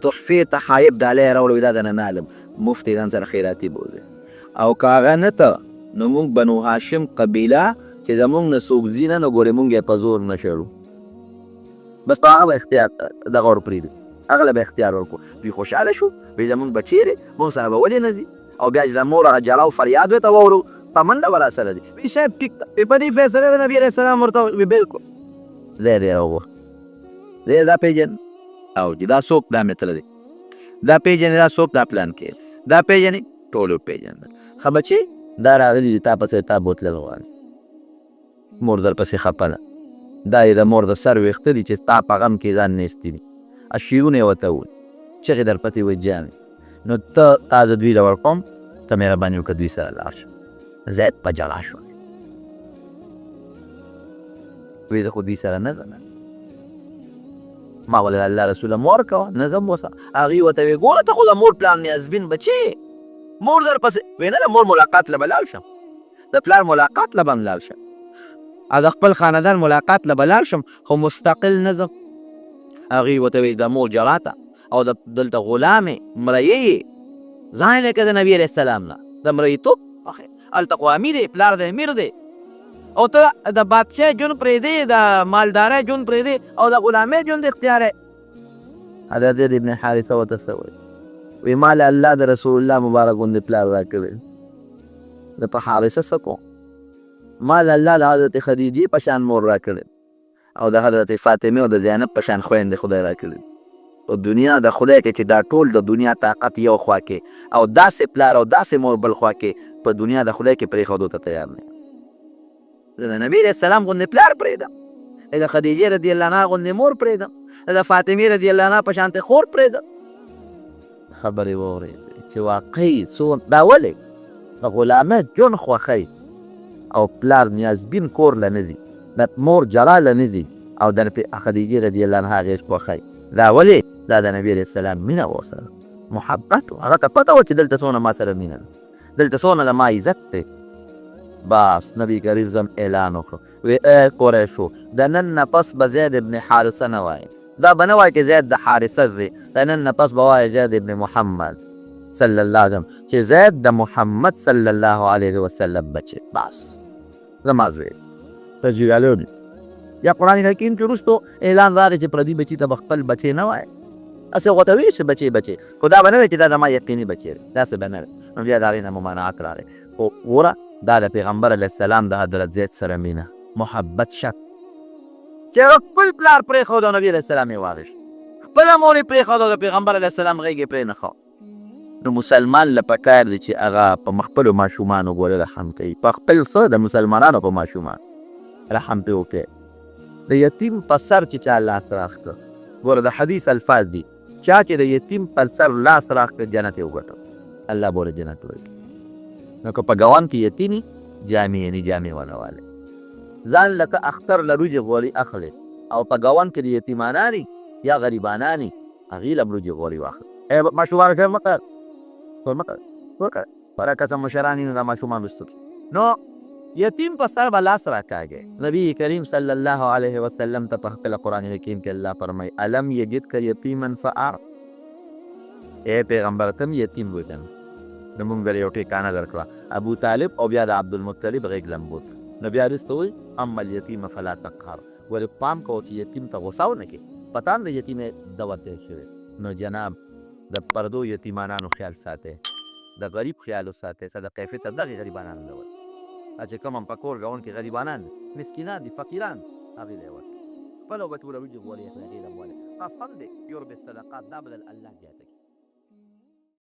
تحفې تحایب ډالۍ یې راوړه، وی دا درنه نه الم، مفت یې ځان سره خیراتي بوځئ. او که هغه نه ته نو موږ بنو هاشم قبیله چې زموږ نه څوک ځي نه، نو ګورې موږ یې په زور نه شړو، بس په هغه به اختیار دغه ورپرېږدو، هغه له به اختیار ورکړو. دوی خوشحاله شو، وی زموږ بچی دی، موږ سره به ولې نه ځي؟ او بیا چې د مور هغه ژړا او فریاد ورته واورو، په منډه به راسره ځي. وی صاحب ټیک ده. وی په دې فیصله د نبي علیه السلام ورته وی بلکل دی دی راوغوښت، دی دا پېژنې؟ او چې دا څوک؟ دا مې تره دی. دا پېژنې؟ دا څوک؟ دا پلان کې دا پېژنې؟ ټولو پېژندل. ښه بچې دا راغلي دي تا پسې، تا بوتلل غواړي، مور درپسې خپه ده، دا یې د مور د سر وېښته دي چې ستا په غم کې ځان نیستي دي، شعرونه یې ورته وویل، چغې درپسې وایي جانې نو ته تا زه دوی له ورکوم، ته مهرباني وکړه دوی سره لاړ شه. زید په ژړا شو، وی زه خو دوی سره نه ځم، ما ول الله رسوله مور کوه، نه ځم ورسره. هغوی ورته وی ګوره ته خو د مور پلار نیازبین بچی، مور درپسې وی نه د مور ملاقات له به لاړ شم، د پلار ملاقات له به هم لاړ شم او د خپل خاندان ملاقات له به لاړ شم، خو مستقل نه ځم. هغوی ورته وی د مور ژړا ته او د دلته غلامې مریې یې ځان لکه د نبي علیه السلام نه د مرییتوب هلته خو امیر یې، پلار د امیر دی، او ته د بادشاه ژوند پرېږدې، د مالدارۍ ژوند پرېږدې او د غلامۍ ژوند اختیاروې. حضرت زید ابن حارثه ورته څه وایي؟ وایي ما له الله د رسول الله مبارک غوندې پلار راکړی، زه په حارثه څه کوم؟ ما له الله د حضرت خدیجې په شان مور راکړې او د حضرت فاطمې او د زینب په شان خویندې خدای راکړې. په دنیا د خدای کې چې دا ټول د دنیا طاقت یو خوا کې او داسې پلار او داسې مور بل خوا کې، په دنیا د خدای کې پرېښودو ته تیار نه یم. زه د نبي علیه السلام غوندې پلار پرېږدم، زه د خدیجې رضی الله عنها غوندې مور پرېږدم، زه د فاطمې رضی الله عنها په شانتې خور پرېږدم. خبرې واورېدې چې واقعي څو دا ولې د غلامۍ ژوند خوښوي او پلار نیازبین کور له نه ځي، د مور ژړا له نه ځي او د خدیجې رضی الله عنها غېږ خوښوي، دا ولې؟ دا د نبي علیه السلام مینه وه ورسره، محبت و، هغه ته پته وه چې دلته څونه ما سره مینه ده، دلته څونه د ما عزت دی. بس نبی کریم زم اعلان وکړو، وی ای قریشو د نن نه پس به زید ابن حارثه نه وایې، دا به نه وایې چې زید د حارثه زوی، د نن نه پس به وایې زید ابن محمد صلی الله علیه وسلم، چې زید د محمد صلی الله علیه وسلم بچی، بس زما زوی تجویالو. یا قرآن حکیم کې وروسته اعلان راغی چې پردي بچي ته به خپل بچی نه وایې، هسې ورته ویې چې بچی بچی، خو دا به نه وي چې دا زما یقیني بچی دی، داسې به نه وي. نو بیا د هغې نه ممانعت راغی. خو ګوره دا د پیغمبر علیه السلام د حضرت زید سره مینه محبت شک چې هغه خپل پلار پرېښود او نبي علیه السلام یې واخیست، خپله مور یې پرېښوده او د پیغمبر علیه السلام غېږ یې پرې نه ښود. نو مسلمان له پکار دی چې هغه په خپلو ماشومانو ګوره رحم کوي، په خپل څه د مسلمانانو په ماشومانو رحم پرې وکړي. د یتیم په سر چې چا لاس راښکه، ګوره د حدیث الفاظ دي، چا چې د یتیم پر سر لاس راښکه جنت یې وګټه، الله به ورله جنت ورکړي. نو که په ګاونډ کې یتیمي جامې یې نی جامې وله والې، ځان لکه اختر له روجې غوړي اخلې او په ګاونډ کې د یتیماناني یا غریباناني هغې له وریجې غوړي واخله. ای ماشومانو خیر مه کوه، خیر مه کوه، وکړه پر کسه مشران یې نو دا ماشومان وروسته. نو یتیم په سر به لاس راکاږي. نبی کریم صلی الله علیه وسلم ته په خپل قرآن حکیم کې الله فرمایي الم یجدک یتیما فآوی، ای پیغمبر ته هم یتیم وې که نه، نو مونږ درله یو ټیکانه درکړه، ابو طالب او بیا د عبدالمطلب غېږ لمبوت. نو بیا وروسته وایي اما الیتیم فلا تقهر، ګورې پام کوه چې یتیم ته غوسه ونه کړې، په تا هم د یتیمې دور تېر شوی. نو جناب د پردو یتیمانانو خیال ساتئ، د غریب خیال وساتئ، صدقه فطر دغې غریبانانو له ورکړئ، دا چې کوم هم په کور ګاونډ کې غریبانان دي، مسکینان دي، فقیران دي، هغې له یې ورکړئ، خپلو بچو له وریجې غوړي اخلئ، هغې له هم ورکړئ. قسم دی یربي الصدقات، دا به الله زیاته کړي.